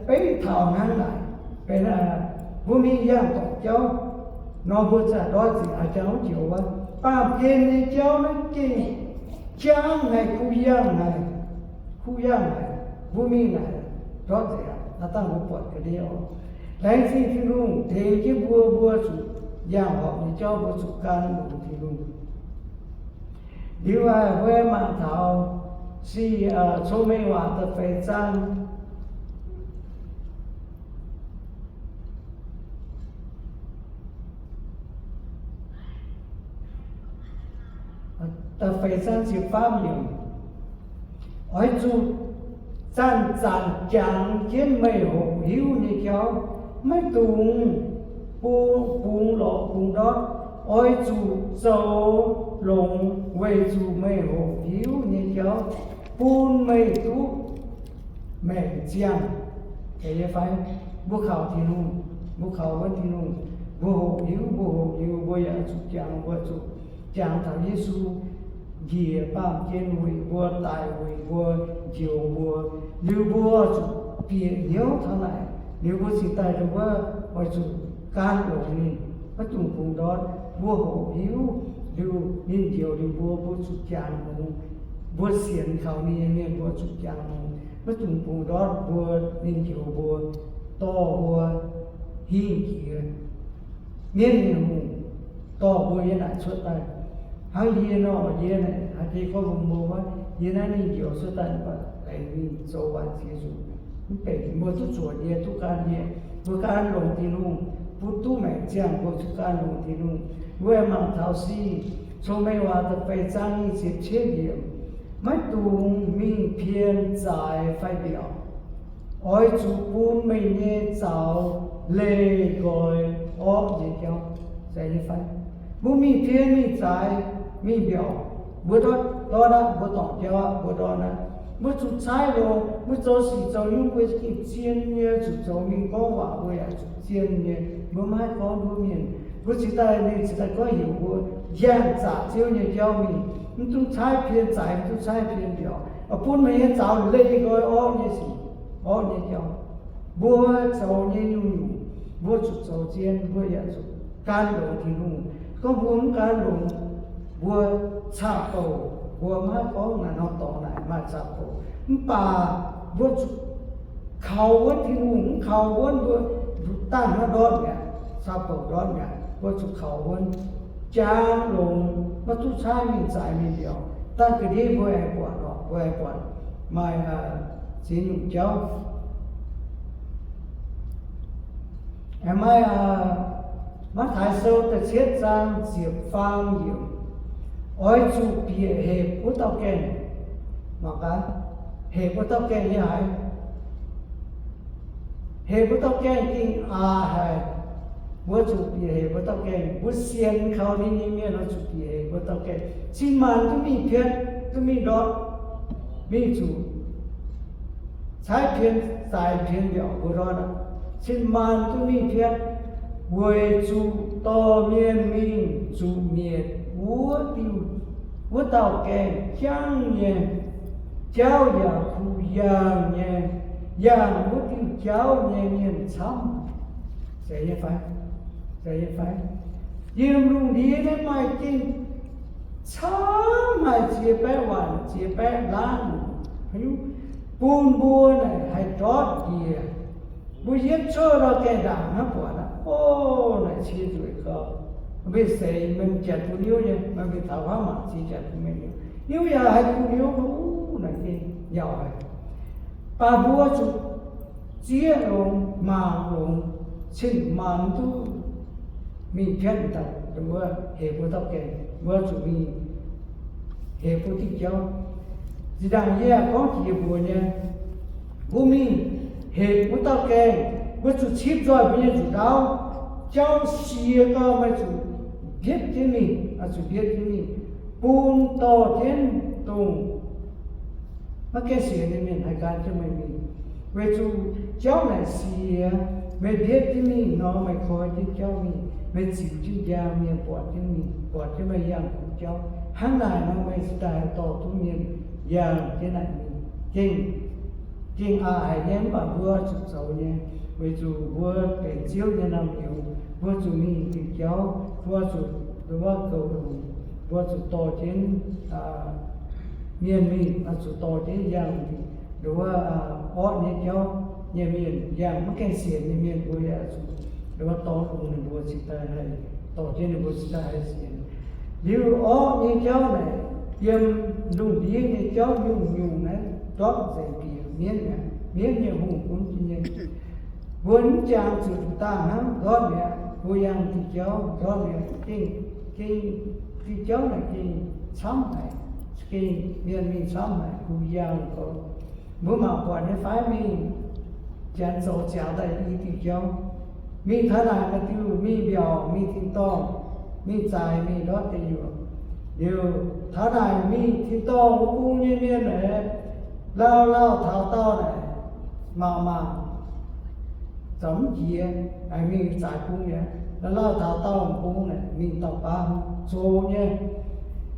beiv taux hnangv naaic, benx mbuo mingh yangh dorngc jauv nor, mbuo za'gengh ndortv nzengc, aa, jangx wuov joux wuov, baamh gen nyei jauv naaiv gengh jangv haic, kuh yangh haic, kuh yangh haic. Mbuo mingh naaic ndortv nzengc aqv. Naaiv dangh mbuo buatc ga'ndiev oc. Laengz zingh Tin-Hungh tengx jienv mbuo, mbuo zuqc yangh horpc nyei jauv, mbuo zuqc gan longx Tin-Hungh. Liuz aqv, mbuo mangc taux sic Cong-Mengh Waac da'feix zaang. Da'feix zaang ziepc faam yiemc. Oix zuqc zanc-zanc jangx jienv meih hoqc hiuv nyei jauv. Maiv dungx bung, bungx lorz bungx ndortv, oix zuqc zoux longx weic zuqc meih hoqc hiuv nyei jauv, bun meih duqv maengc ziangh. Mbuo kaux Tin-Hungh, mbuo kaux wuonv Tin-Hungh, mbuo hoqc hiuv, mbuo hoqc hiuv, mbuo yaac zuqc jangx, mbuo zuqc jangx taux Yesu njiec baamh gen weic mbuo, daic weic mbuo, njoux mbuo. Liuz mbuo zuqc bieqc hnyouv taux naaic, liuz mbuo cingx daaih ndongc wuov oix zuqc gan longx ninh, maiv dungx bungx ndortv. Mbuo hoqc hiuv liuz ninh njoux liuz mbuo, mbuo zuqc jangx longx. Mbuo sienx kaux ninh nyei mienh mbuo zuqc jangx longx, maiv dungx bungx ndortv mbuo, ninh njoux mbuo, dorh mbuo hingh jiex mienv nyei hungh, dorh mbuo yiem naaic cuotv daaih. Hnangv yie nor, yie naaic haaix deix gorngv mbuox mbuo, yie naaiv ninh njoux cuotv daaih mv baac laengz mingh zoux waanc ziex nzunc, mv benx mbuo duqv zuoqc yie, duqv gan yie. Mbuo gan longx Tin-Hungh, bun duqv maengc ziangh mbuo zuqc gan longx Tin-Hungh. Mbuo mangc taux Singx Cong Mengh Waac da'feix zaang nyic ziepc cietv yiemc, maiv dungx mingh pien zaaix fai mbiaauc. Oix zuqc bun meih nyei zaux leih nqoi orqv nyei jauv. Mbuo mingh pien mingh zaaix mingh mbiaauc, mbuo ndortv aqv, mbuo dorngc jauv aqv, mbuo ndortv aqv. Mbuo zuqc caaiv longx, mbuo zoux sic zoux nyungc mbuo gengh zien nyei, zuqc zoux mingh gorngv waac mbuo yaac zuqc zien nyei, mbuo maiv haih gorngv nduov mienh. Mbuo cingx daaih, ninh cingx daaih gorngv heuc mbuo yangh zaqc Ziouv nyei jauv mingh, mv dungx caaiv pien zaaix, mv dungx caaiv pien mbiaauc, bun meih nyei zaux leih nqoi orqv nyei sic, orqv nyei jauv. Mbuo zoux nyei nyungc-nyungc, mbuo zuqc zoux zien, mbuo yaac zuqc gan longx Tin-Hungh. Gorngv mbuo mv gan longx, mbuo caqv-bouc, mbuo maiv haih gorngv naaic nor dorngx naaic maaih caqv-bouc. Mv baac mbuo zuqc kaux wuonv Tin-Hungh, mv kaux wuonv mbuo dangh hnangv ndortv mi'aqv, caqv-bouc ndortv mi'aqv. Mbuo zuqc kaux wuonv, jangx longx, maiv duqv caaiv mingh zaaix mingh mbiaauc. Dangh ga'ndiev mbuo aengx buatc oc, mbuo aengx buatc maaih ziex nyungc jauv. Aengx maaih Matv^taai Sou da'cietv zaang ziepc faam yiemc, oix zuqc bieqc hepc wuov dauh gaengh. Mangc gaax, hepc wuov dauh gaengh yiem haaix? Hepc wuov dauh gaengh gengh aqc haic. Mbuo zuqc bieqc hepc wuov dauh gaengh. Mbuo sienx kaux ninh nyei mienh oix zuqc bieqc hepc wuov dauh gaengh. Cin-maanc duqv mingh pietv, duqv mingh ndortv, mingh zuqc caaiv pien zaaix pien mbiaauc mbuo ndortv aqv. Cin-maanc duqv mingh pietv weic zuqc dorh mienh mingh zuqc mietc wuov diuh, wuov dauh gaengh jangv nyei, jauv yaac kuh yangh nyei, yangh wuov diuh jauv nyei mienh camv. Zeiz nyei fai? Zeiz nyei fai? Yiem lungh ndiev naaiv maaih gengh camv haic, ziex baeqv waanc, ziex baeqv laanh, bun mbuo naaic haih ndortv njiec. Mbuo yietv cuotv ndau gaengh ndaangc hnangv buatc aqv, o, naaic cie nzueic gau. Mbuo seix meih janx bun niuv nyei, meih mingh taux haav mangc cie janx bun meih niuv, niuv yaac haih bun niuv, naaic gengh yauh haic. Baac mbuo zuqc zieqv longx, mangc longx, cin-maanc duqv mingh piatv daaih, wuov hepc wuov dauh gaengh, mbuo zuqc mingh hepc wuov diuh jauv. Zinh ndaangc yie gorngv jiex mbuox nyei, mbuo mingh hepc wuov dauh gaengh, mbuo zuqc cipv nzoih mbuo nyei nzuqc ndaauv. Jauv sie gau, meih zuqc mbietv jienv mingh, zuqc mbietv jienv mingh, bun dorh jienv dongh maiv gaengh sienx nyei mienh haih gan jienv meih mingh. Weic zuqc jauv naaic sie, meih mbietv jienv mingh nor, meih koi jienv jauv mingh, meih ziux jienv njang mienh buatc jienv mingh, buatc jienv meih yangh kuv jauv. Hnangv naaic nor meih cingx daaih haih dorh duqv mienh yangh jienv naaic mingh. Gengh, gengh aqc haic nyei, mv baac mbuo zuqc zoux nyei, weic zuqc mbuo benx Ziouv nyei naamh nyouz, mbuo zuqc mingh diuh jauv, mbuo zuqc ndongc wuov goux longx, mbuo zuqc dorh jienv mienh mingh, zuqc dorh jienv yangh ndongc wuov orqv nyei jauv nyei mienh, yangh maiv gaengh sienx nyei mienh, mbuo yaac zuqc ndongc wuov dorh longx ninh mbuo cingx daaih haih, dorh jienv ninh mbuo cingx daaih haih sienx. Liuz orqv nyei jauv naaic, yiem lungh ndiev nyei jauv nyungc-nyungc naaiv ndortv nzengc bieqc mienv mi'aqv. Mienv nyei hungh gunv jienv nyei. Mbuo mv jangx zuqc dangh hnangv ndortv mi'aqv. Mbuo yangh diuh jauv ndortv mi'aqv. Gengh, gengh diuh jauv naaic gengh camv haic, gengh mienh mingh camv haic, kuh yangh gau. Mbuo mangc buatc nyei fai mingh janx zoux ziangx daaih i diuh jauv, Mingh taux naaic maaih diuh mingh mbiaauc, mingh tin-dorngh, mingh zaaix, mingh ndortv deic nyuoqc. Liuz taux naaic mingh tin-dorngh wuov bung nyei mienh aeqv, lauh lauh taux daauh naaic, mangc mangc, zaux mv jiex, mingh zaaix bung aqv. Lauh lauh taux daauh bung naaic mingh dauh baav zoux nyei.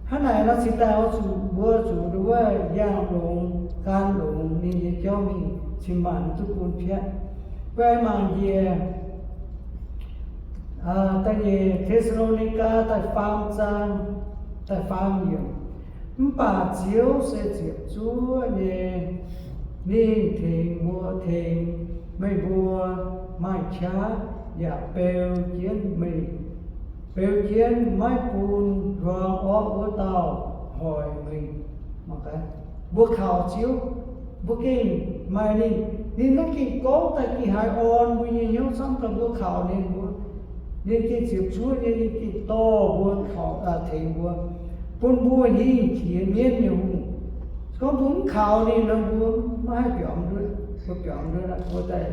Hnangv naaic nor cingx daaih oix zuqc mbuo zuqc nduov wuov yangh longx, gan longx ninh nyei jauv mingh, cin-maanc duqv bun piatv. Guai mangc njiec da'nyeic Te^saa^lo^ni^gaa da'faam zaang da'faam yiemc. Mv baac Ziouv se ziepc zuoqv nyei, ninh tengx mbuo, tengx meih mbuo maaih qaqv yaac beu jienv meih, beu jienv maiv bun nduang orqv wuov dauh hoic meih. Mbuo kaux Ziouv, mbuo gengh maaih ninh, ninh maiv gengh gorngv daaih gengh haiz orn mbuo nyei hnyouv camv daaih mbuo kaux ninh mbuo. Ninh gengh ziepc zuoqv nyei, ninh gengh dorh mbuo, tengx mbuo, bun mbuo hingh jiex mienv nyei hungh. Se gorngv mbuo mv kaux ninh nor, mbuo maiv haih biaux, mbuo biaux, mbuo daaih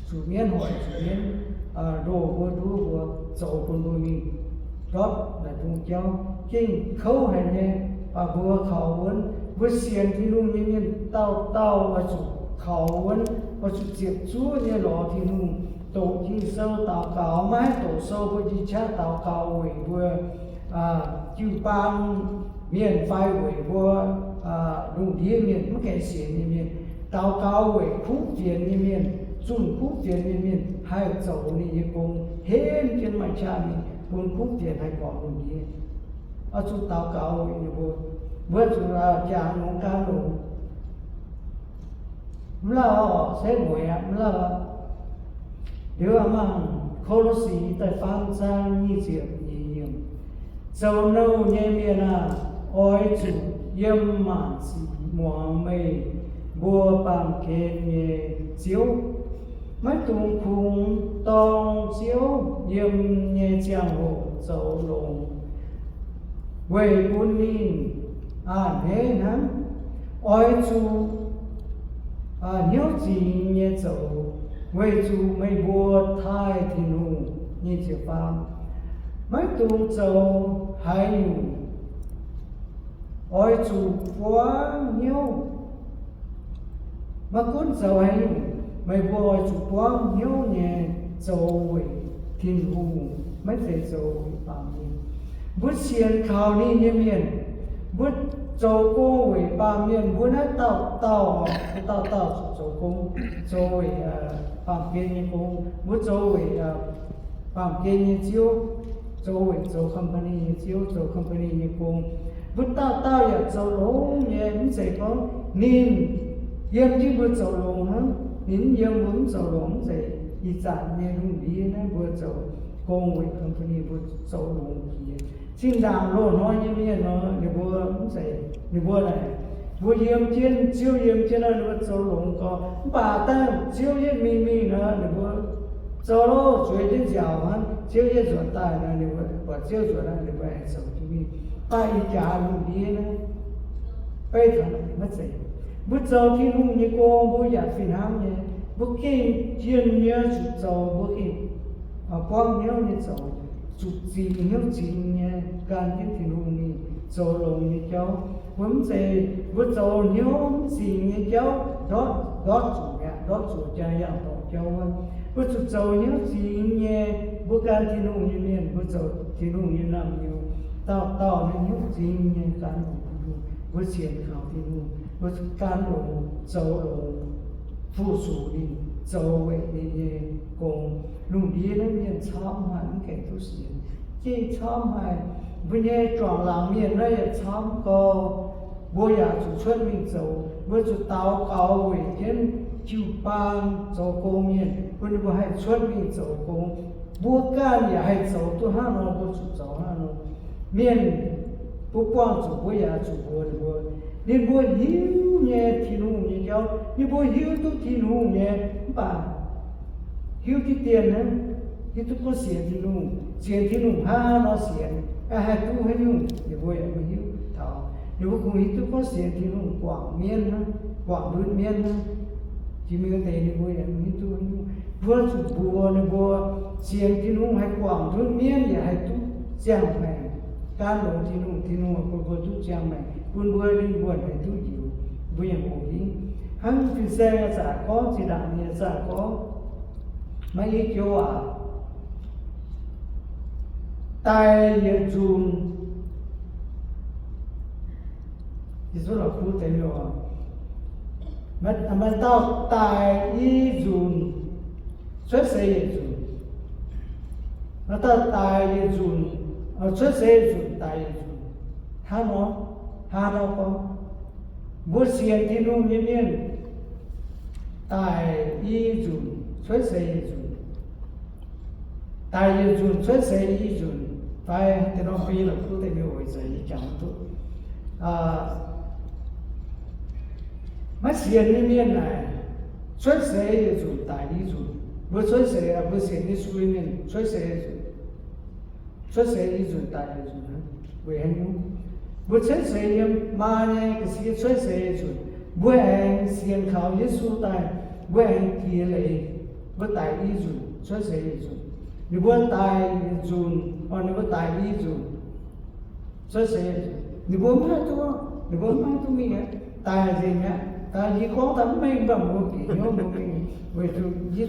zuqc mienv hoic, zuqc mienv ndoh mbuo, nduov mbuo, zoux bun mbuo mingh ndortv naaic bung jauv gengh kouv haic nyei. Mv baac mbuo kaux wuonv, mbuo sienx Tin-Hungh nyei mienh dauh dauh oix zuqc kaux wuonv, oix zuqc ziepc zuoqv nyei lorz Tin-Hungh, doqc Ging-Sou daux gaux, maiv haih doqc sou mbuo jiex qaqv daux gaux weic mbuo jiu-baang mienh fai weic mbuo lungh ndiev mienh mv gaengh sienx nyei mienh, daux gaux weic kuv fienx nyei mienh, zunh kuv fienx nyei mienh haih zoux ninh nyei gong, henv jienv maaih qaqv mingh bun kuv fienx haih gormx lungh ndiev. Oix zuqc daux gaux weic ninh mbuo, mbuo zuqc jangx longx gan longx. Mv lauh oc, setv mueiz aqv, mv lauh aqv. Liuz mangc Ko^lo^si da'faam zaang nyic ziepc nyeic yiemc. Zoux nouh nyei mienh aah! Oix zuqc yiem maanc sic muangx meih mbuo baamh gen nyei Ziouv. Maiv dungx kungx dorng Ziouv yiem nyei ziangh hoc zoux longx, weic bun ninh a'hneiv hnangv. Oix zuqc hnyouv zingx nyei zoux, weic zuqc meih mbuo taaih Tin-Hungh. Nyic ziepc faam. Maiv dungx zoux haaix nyungc, oix zuqc buangv hnyouv. Maiv gunv zoux haaix nyungc, meih mbuo oix zuqc buangv hnyouv nyei zoux weic Tin-Hungh, maiv zeiz zoux weic baamh mienh. Mbuo sienx kaux ninh nyei mienh, mbuo zoux gong weic baamh mienh. Mbuo naaiv dauh dauh, dauh dauh zuqc zoux gong, zoux weic baamh gen nyei gong. Mbuo zoux weic baamh gen nyei ziouv, zoux weic zoux company nyei ziouv, zoux company nyei gong. Mbuo dauh dauh yaac zoux longx nyei. Mv zeiz gorngv ninh yiem jienv mbuo zoux longx hnangv, ninh mv yiem mbuo mv zoux longx. Mv zeiz. Ih zanc nyei lungh ndiev naaiv mbuo zoux gong weic company mbuo zoux longx jiex. Zinh ndaangc loz-hnoi nyei mienh nor, ninh mbuo mv zeiz, ninh mbuo naaic, mbuo yiem jienv, Ziouv yiem jienv nor, ninh mbuo zoux longx gorx. Mv baac dangh Ziouv yietv mingh mingh nor, ninh mbuo zoux loh zueiz jienv nziaauc hnangv. Ziouv yietv nzuonx daaih nor, ninh mbuo buatc Ziouv nzuonx nor, ninh mbuo aengx zoux jienv mingh. Mv baac ih jaax lungh ndiev naaiv, beiv taux naaic maiv zeiz. Mbuo zoux Tin-Hungh nyei gong mbuo yaac fih hnangv nyei. Mbuo gengh jienh nyei zuqc zoux, mbuo gengh buangv hnyouv nyei zoux, zuqc zingx, hnyouv zingx nyei gan jienv Tin-Hungh mingh zoux longx nyei jauv. Mbuo mv zeiz mbuo zoux hnyouv mv zingx nyei jauv ndortv, ndortv zuqc mi'aqv, ndortv zuqc jaa yangh dorngx jauv wuov. Mbuo zuqc zoux hnyouv zingx nyei, mbuo gan Tin-Hungh nyei mienh, mbuo zoux Tin-Hungh nyei naamh nyouz, dauh dauh naaiv hnyouv zingx nyei gan longx Tin-Hungh. Mbuo sienx kaux Tin-Hungh, mbuo gan longx zoux longx fu-sux ninh, zoux weic ninh nyei gong. Lungh ndiev naaiv mienh camv haic, mv gaengh duqv sienx, gengh camv haic. Mbuo nyei juangc laangc mienh naaiv yaac camv gau. Mbuo yaac zuqc cuotv mingh zoux. Mbuo zuqc daux gaux weic jienv jiu-baang zoux gong mienh, bun ninh mbuo haih cuotv mingh zoux gong. Mbuo ganh yaac haih zoux duqv hnangv nor, mbuo zuqc zoux hnangv nor. Mienh mbuo buangh zuqc, mbuo yaac zuqc mbuox ninh mbuo. Ninh mbuo hiuv nyei Tin-Hungh nyei jauv, ninh mbuo hiuv duqv Tin-Hungh nyei, mv baac hiuv diqv dien hnangv. Hiuv duqv gorngv sienx Tin-Hungh, sienx Tin-Hungh hnangv nor sienx, haih duqv haaix nyungc ninh mbuo yaac maiv hiuv taux. Ninh mbuo kungx hiuv duqv gorngv sienx Tin-Hungh guangc mienv hnangv, guangc ndutv mienv hnangv. Jiex mingh deix ninh mbuo yaac maiv hiuv duqv haaix nyungc. Mbuo zuqc mbuox ninh mbuo, sienx Tin-Hungh haih guangc ndutv mienv yaac haih duqv ziangh maengc. Gan longx Tin-Hungh, Tin-Hungh bun mbuo duqv ziangh maengc, bun mbuo lingh wuonh haih duqv njoux, mbuo yaac hoqc hingv. Hnangv fin-saeng nyei zaqc gorngv, zinh ndaangc nyei zaqc gorngv, maiv i joux aac, daic yietc nzunc. Maaih dauh daic i nzunc, cuotv seix yietc nzunc. Maaih dauh daic yietc nzunc, cuotv seix yietc nzunc, daic yietc nzunc. Hnangv nor, hnangv nor gorngv, mbuo sienx Tin-Hungh nyei mienh daic i nzunc cuotv seix yietc nzunc, daic yietc nzunc cuotv seix i nzunc, fai deix norm bun yie la'kuqv deix mienh oix zaqc yie jangx duqv. Maiv sienx nyei mienh naaic, cuotv seix yietc nzunc daic i nzunc. Mbuo cuotv seix, mbuo sienx Yesu nyei mienh cuotv seix, cuotv seix i nzunc daic i nzunc. Weic haaix nyungc? Mbuo cuotv seix yiem maa nyei ga'sie cuotv seix i nzunc, mbuo aengx sienx kaux Yesu daaih, mbuo aengx jiex leiz, mbuo daic i nzunc cuotv seix i nzunc. Ninh mbuo daic yietc nzunc, orqc, ninh mbuo daic i nzunc cuotv seix, ninh mbuo maiv haih duqv, ninh mbuo maiv haih duqv mingh aqv, daic nzengc mi'aqv. Daaih yie gorngv daaih mv mengh, mv baac mbuo bieqc hnyouv mbuo mingh, weic zuqc yie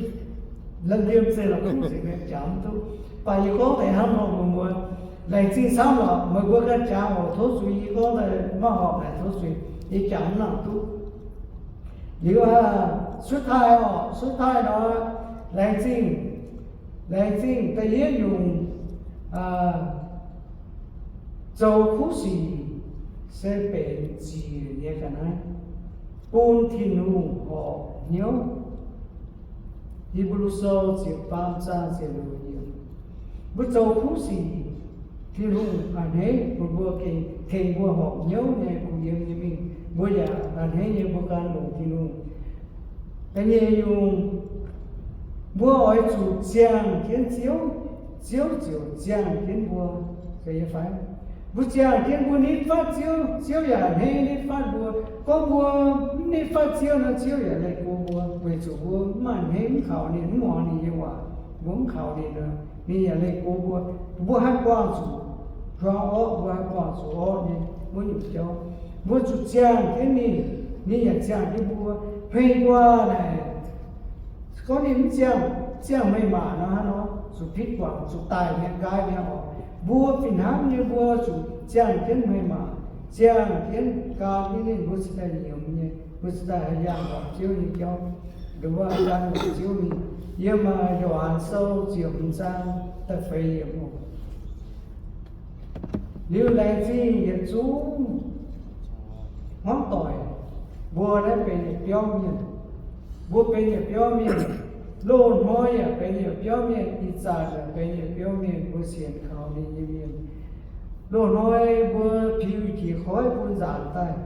la'liemh zeih la'kuqv nzengc mi'aqv, jangx mv duqv. Mv baac yie gorngv deix hnangv nor, mbuo mbuo laengz zingh camv lorqc, meih mbuo ganh jangx oc. Tov zuiz yie gorngv daaih maiv horpc naaic, tov zuiz, yie jangx mv nangc duqv. Liuz, สุดท้าย orqc, สุดท้าย nor, laengz zingh, laengz zingh da'yietv nyungc, zoux kuv sic se benx ziec nyei ga'naaiv, bun Tin-Hungh horpc hnyouv. Hipv^lu Sou ziepc faam zaang ziepc luoqc yiemc. Mbuo zoux kuv sic, Tin-Hungh a'hneiv bun mbuo, tengx mbuo horpc hnyouv nyei kuh yiem nyei mingh, mbuo yaac a'hneiv nyei mbuo gan longx Tin-Hungh. Da'nyeic nyungc, mbuo oix zuqc ziangh jienv Ziouv, Ziouv ziouc ziangh jienv mbuo. Mbuo ziangh jienv mbuo nitv fatv Ziouv, Ziouv yaac a'hneiv nitv fatv mbuo. Gorngv mbuo mv nitv fatv Ziouv nor, Ziouv yaac leih go mbuo, weic zuqc mbuo mv maaih a'hneiv, mv kaux ninh, mv muangx ninh nyei waac, mbuo mv kaux ninh nor, ninh yaac leih go mbuo. Mbuo haih buangh zuqc juangc orqv, mbuo haih buangh zuqc orqv nyei wuov nyungc jauv. Mbuo zuqc ziangh jienv ninh, ninh yaac ziangh jienv mbuo. Hmei nquaah naaic, gorngv ninh mv ziangh, ziangh hmei maac nor, hnangv nor zuqc pitv guangc, zuqc daaih mi'aqv, nqaai mi'aqv oc. Mbuo fih hnangv nyei, mbuo zuqc ziangh jienv hmei maac, ziangh jienv gan jienv ninh, mbuo cingx daaih nyiemz nyei, mbuo cingx daaih haih yangh longc Ziouv nyei jauv, nduov gan longc Ziouv mingh. Yiem Yo^han Sou ziepc hmz zaang da'feix yiemc oc. Liuz laengz zingh yietc zungv hmuangv doic, mbuo naaiv benx yietc biauv mienh. Mbuo benx yietc biauv mienh. Loz-hnoi yaac benx yietc biauv mienh. Ih zanc yaac benx yietc biauv mienh. Mbuo sienx kaux ninh nyei mienh, loz-hnoi mbuo piu jiex koiv bun nzaanc daaih.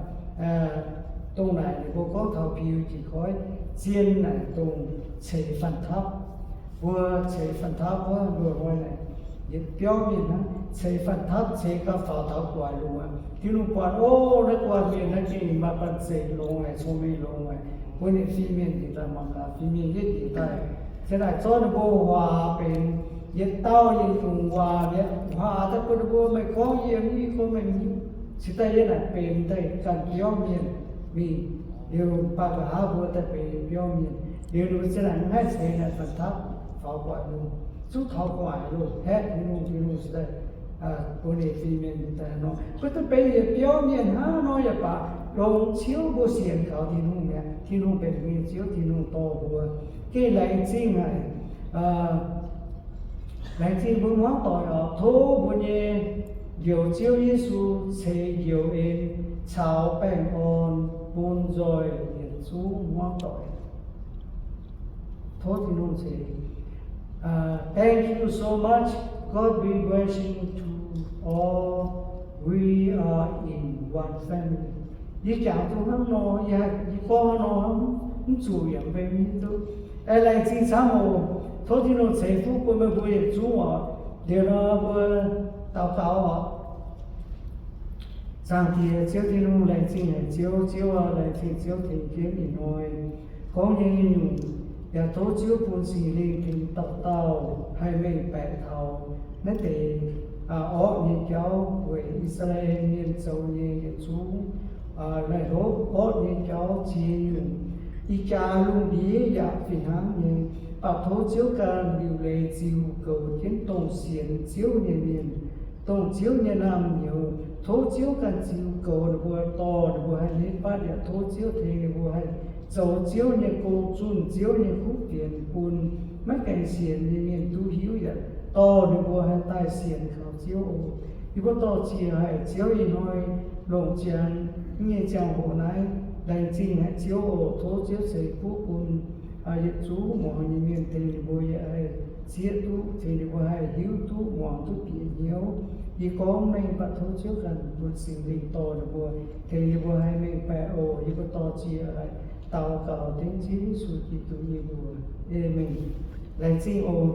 Dongh naaic ninh mbuo gorngv taux piu jiex koiv, zien naaic dongh ceix fanh tapv. Mbuo ceix fanh tapv wuov, loz-hnoi naaic yietc biauv mienh hnangv, ceix fanh tapv, ceix gauh faaux taux gu'nguaaic lungh aqv. Tin-Hungh buatc, o, naaiv gu'nguaaic mienh naaiv gengh maaih banh zeic longx haic, cong-mengh longx haic. Bun ninh fingx mienh njiec daaih mangc gaax, fingx mienh yietv njiec daaih, se naaic zorqv ninh mbuo huaax benx yietc dauh yietc nyungc waac mi'aqv. Huaax daaih bun ninh mbuo, meih gorngv yie mv hiuv, gorngv meih mv hiuv. Cingx daaih yie naaic benx daaih ganh biauv mienh mingh. Liuz baac nqa'haav mbuo daaih benx biauv mienh. Liuz ninh mbuo zinh naaic mv haih ceix naaic fanh tapv faaux gu'nguaaic lungh, zungv taux gu'nguaaic lungh, haeqv Tin-Hungh. Tin-Hungh cingx daaih bun ninh fingx mienh daaih nor, mbuo duqv benx yietc biauv mienh hnangv nor yaac baac, longx ciouv mbuo sienx kaux Tin-Hungh mi'aqv. Tin-Hungh benx mbuo nyei Ziouv, Tin-Hungh dorh mbuo. Gengh laengz zingh haic. Laengz zingh mbuo hmuangv doic oc. Tov mbuo nyei Njoux Ziouv Yesu ceix njoux en caux baengh orn bun nzoih yietc zungv hmuangv doic. Tov Tin-Hungh ceix. Thank you so much. God be blessing to all. We are in one family. Yie jangx duqv hnangv nor, yie gorngv hnangv nor, mv zuqc yaac mv bei mv hiuv duqv. Aengx laengz zingh camv oc. Tov Tin-Hungh ceix fuqv bun meih mbuo yietc zungv oc. Liuz nor mbuo daux gaux oc. Zaangc Diex Ziouv Tin-Hungh, laengz zingh haic Ziouv. Ziouv aac, laengz zingh Ziouv tengx jienv ih hnoi gorngv nyei nyungc, Yaac tov Ziouv bun Singx Lingh tengx dauh dauh haih mengh baeqc taux naaiv deix orqv nyei jauv weic I^saa^laa^en Mienh zoux nyei yietc zungv laih hlopv orqv nyei jauv ziex nyungc. Ih jaax lungh ndiev yaac fih hnangv nyei. Baac tov Ziouv ganh liuc leiz ziux goux jienv dongh sienx Ziouv nyei mienh, dongh Ziouv nyei naamh nyouz. Tov Ziouv ganh ziux goux ninh mbuo, dorh ninh mbuo haih nitv fatv. Yaac tov Ziouv tengx ninh mbuo haih zoux Ziouv nyei gong, zunh Ziouv nyei kuv fienx, bun maiv gaengh sienx nyei mienh duqv hiuv, yaac dorh ninh mbuo haih daaih sienx kaux Ziouv oc. Yie mbuo dorh ziec haic Ziouv ih hnoi longc ziangx nyei ziangh hoc naaiv. Laengz zingh haic Ziouv oc. Tov Ziouv ceix fuqv bun yietc zungv muangx nyei mienh, tengx ninh mbuo yaac haih zieqv duqv, tengx ninh mbuo haih hiuv duqv, muangx duqv bieqc hnyouv. Yie gorngv mengh baac tov Ziouv ganh bun Singx Lingh dorh ninh mbuo, tengx ninh mbuo haih mengh baeqc oc. Yie mbuo dorh ziec haic, daux gaux dengv Ziouv Yesu Giduc nyei mbuox. Aamen. Laengz zingh oc.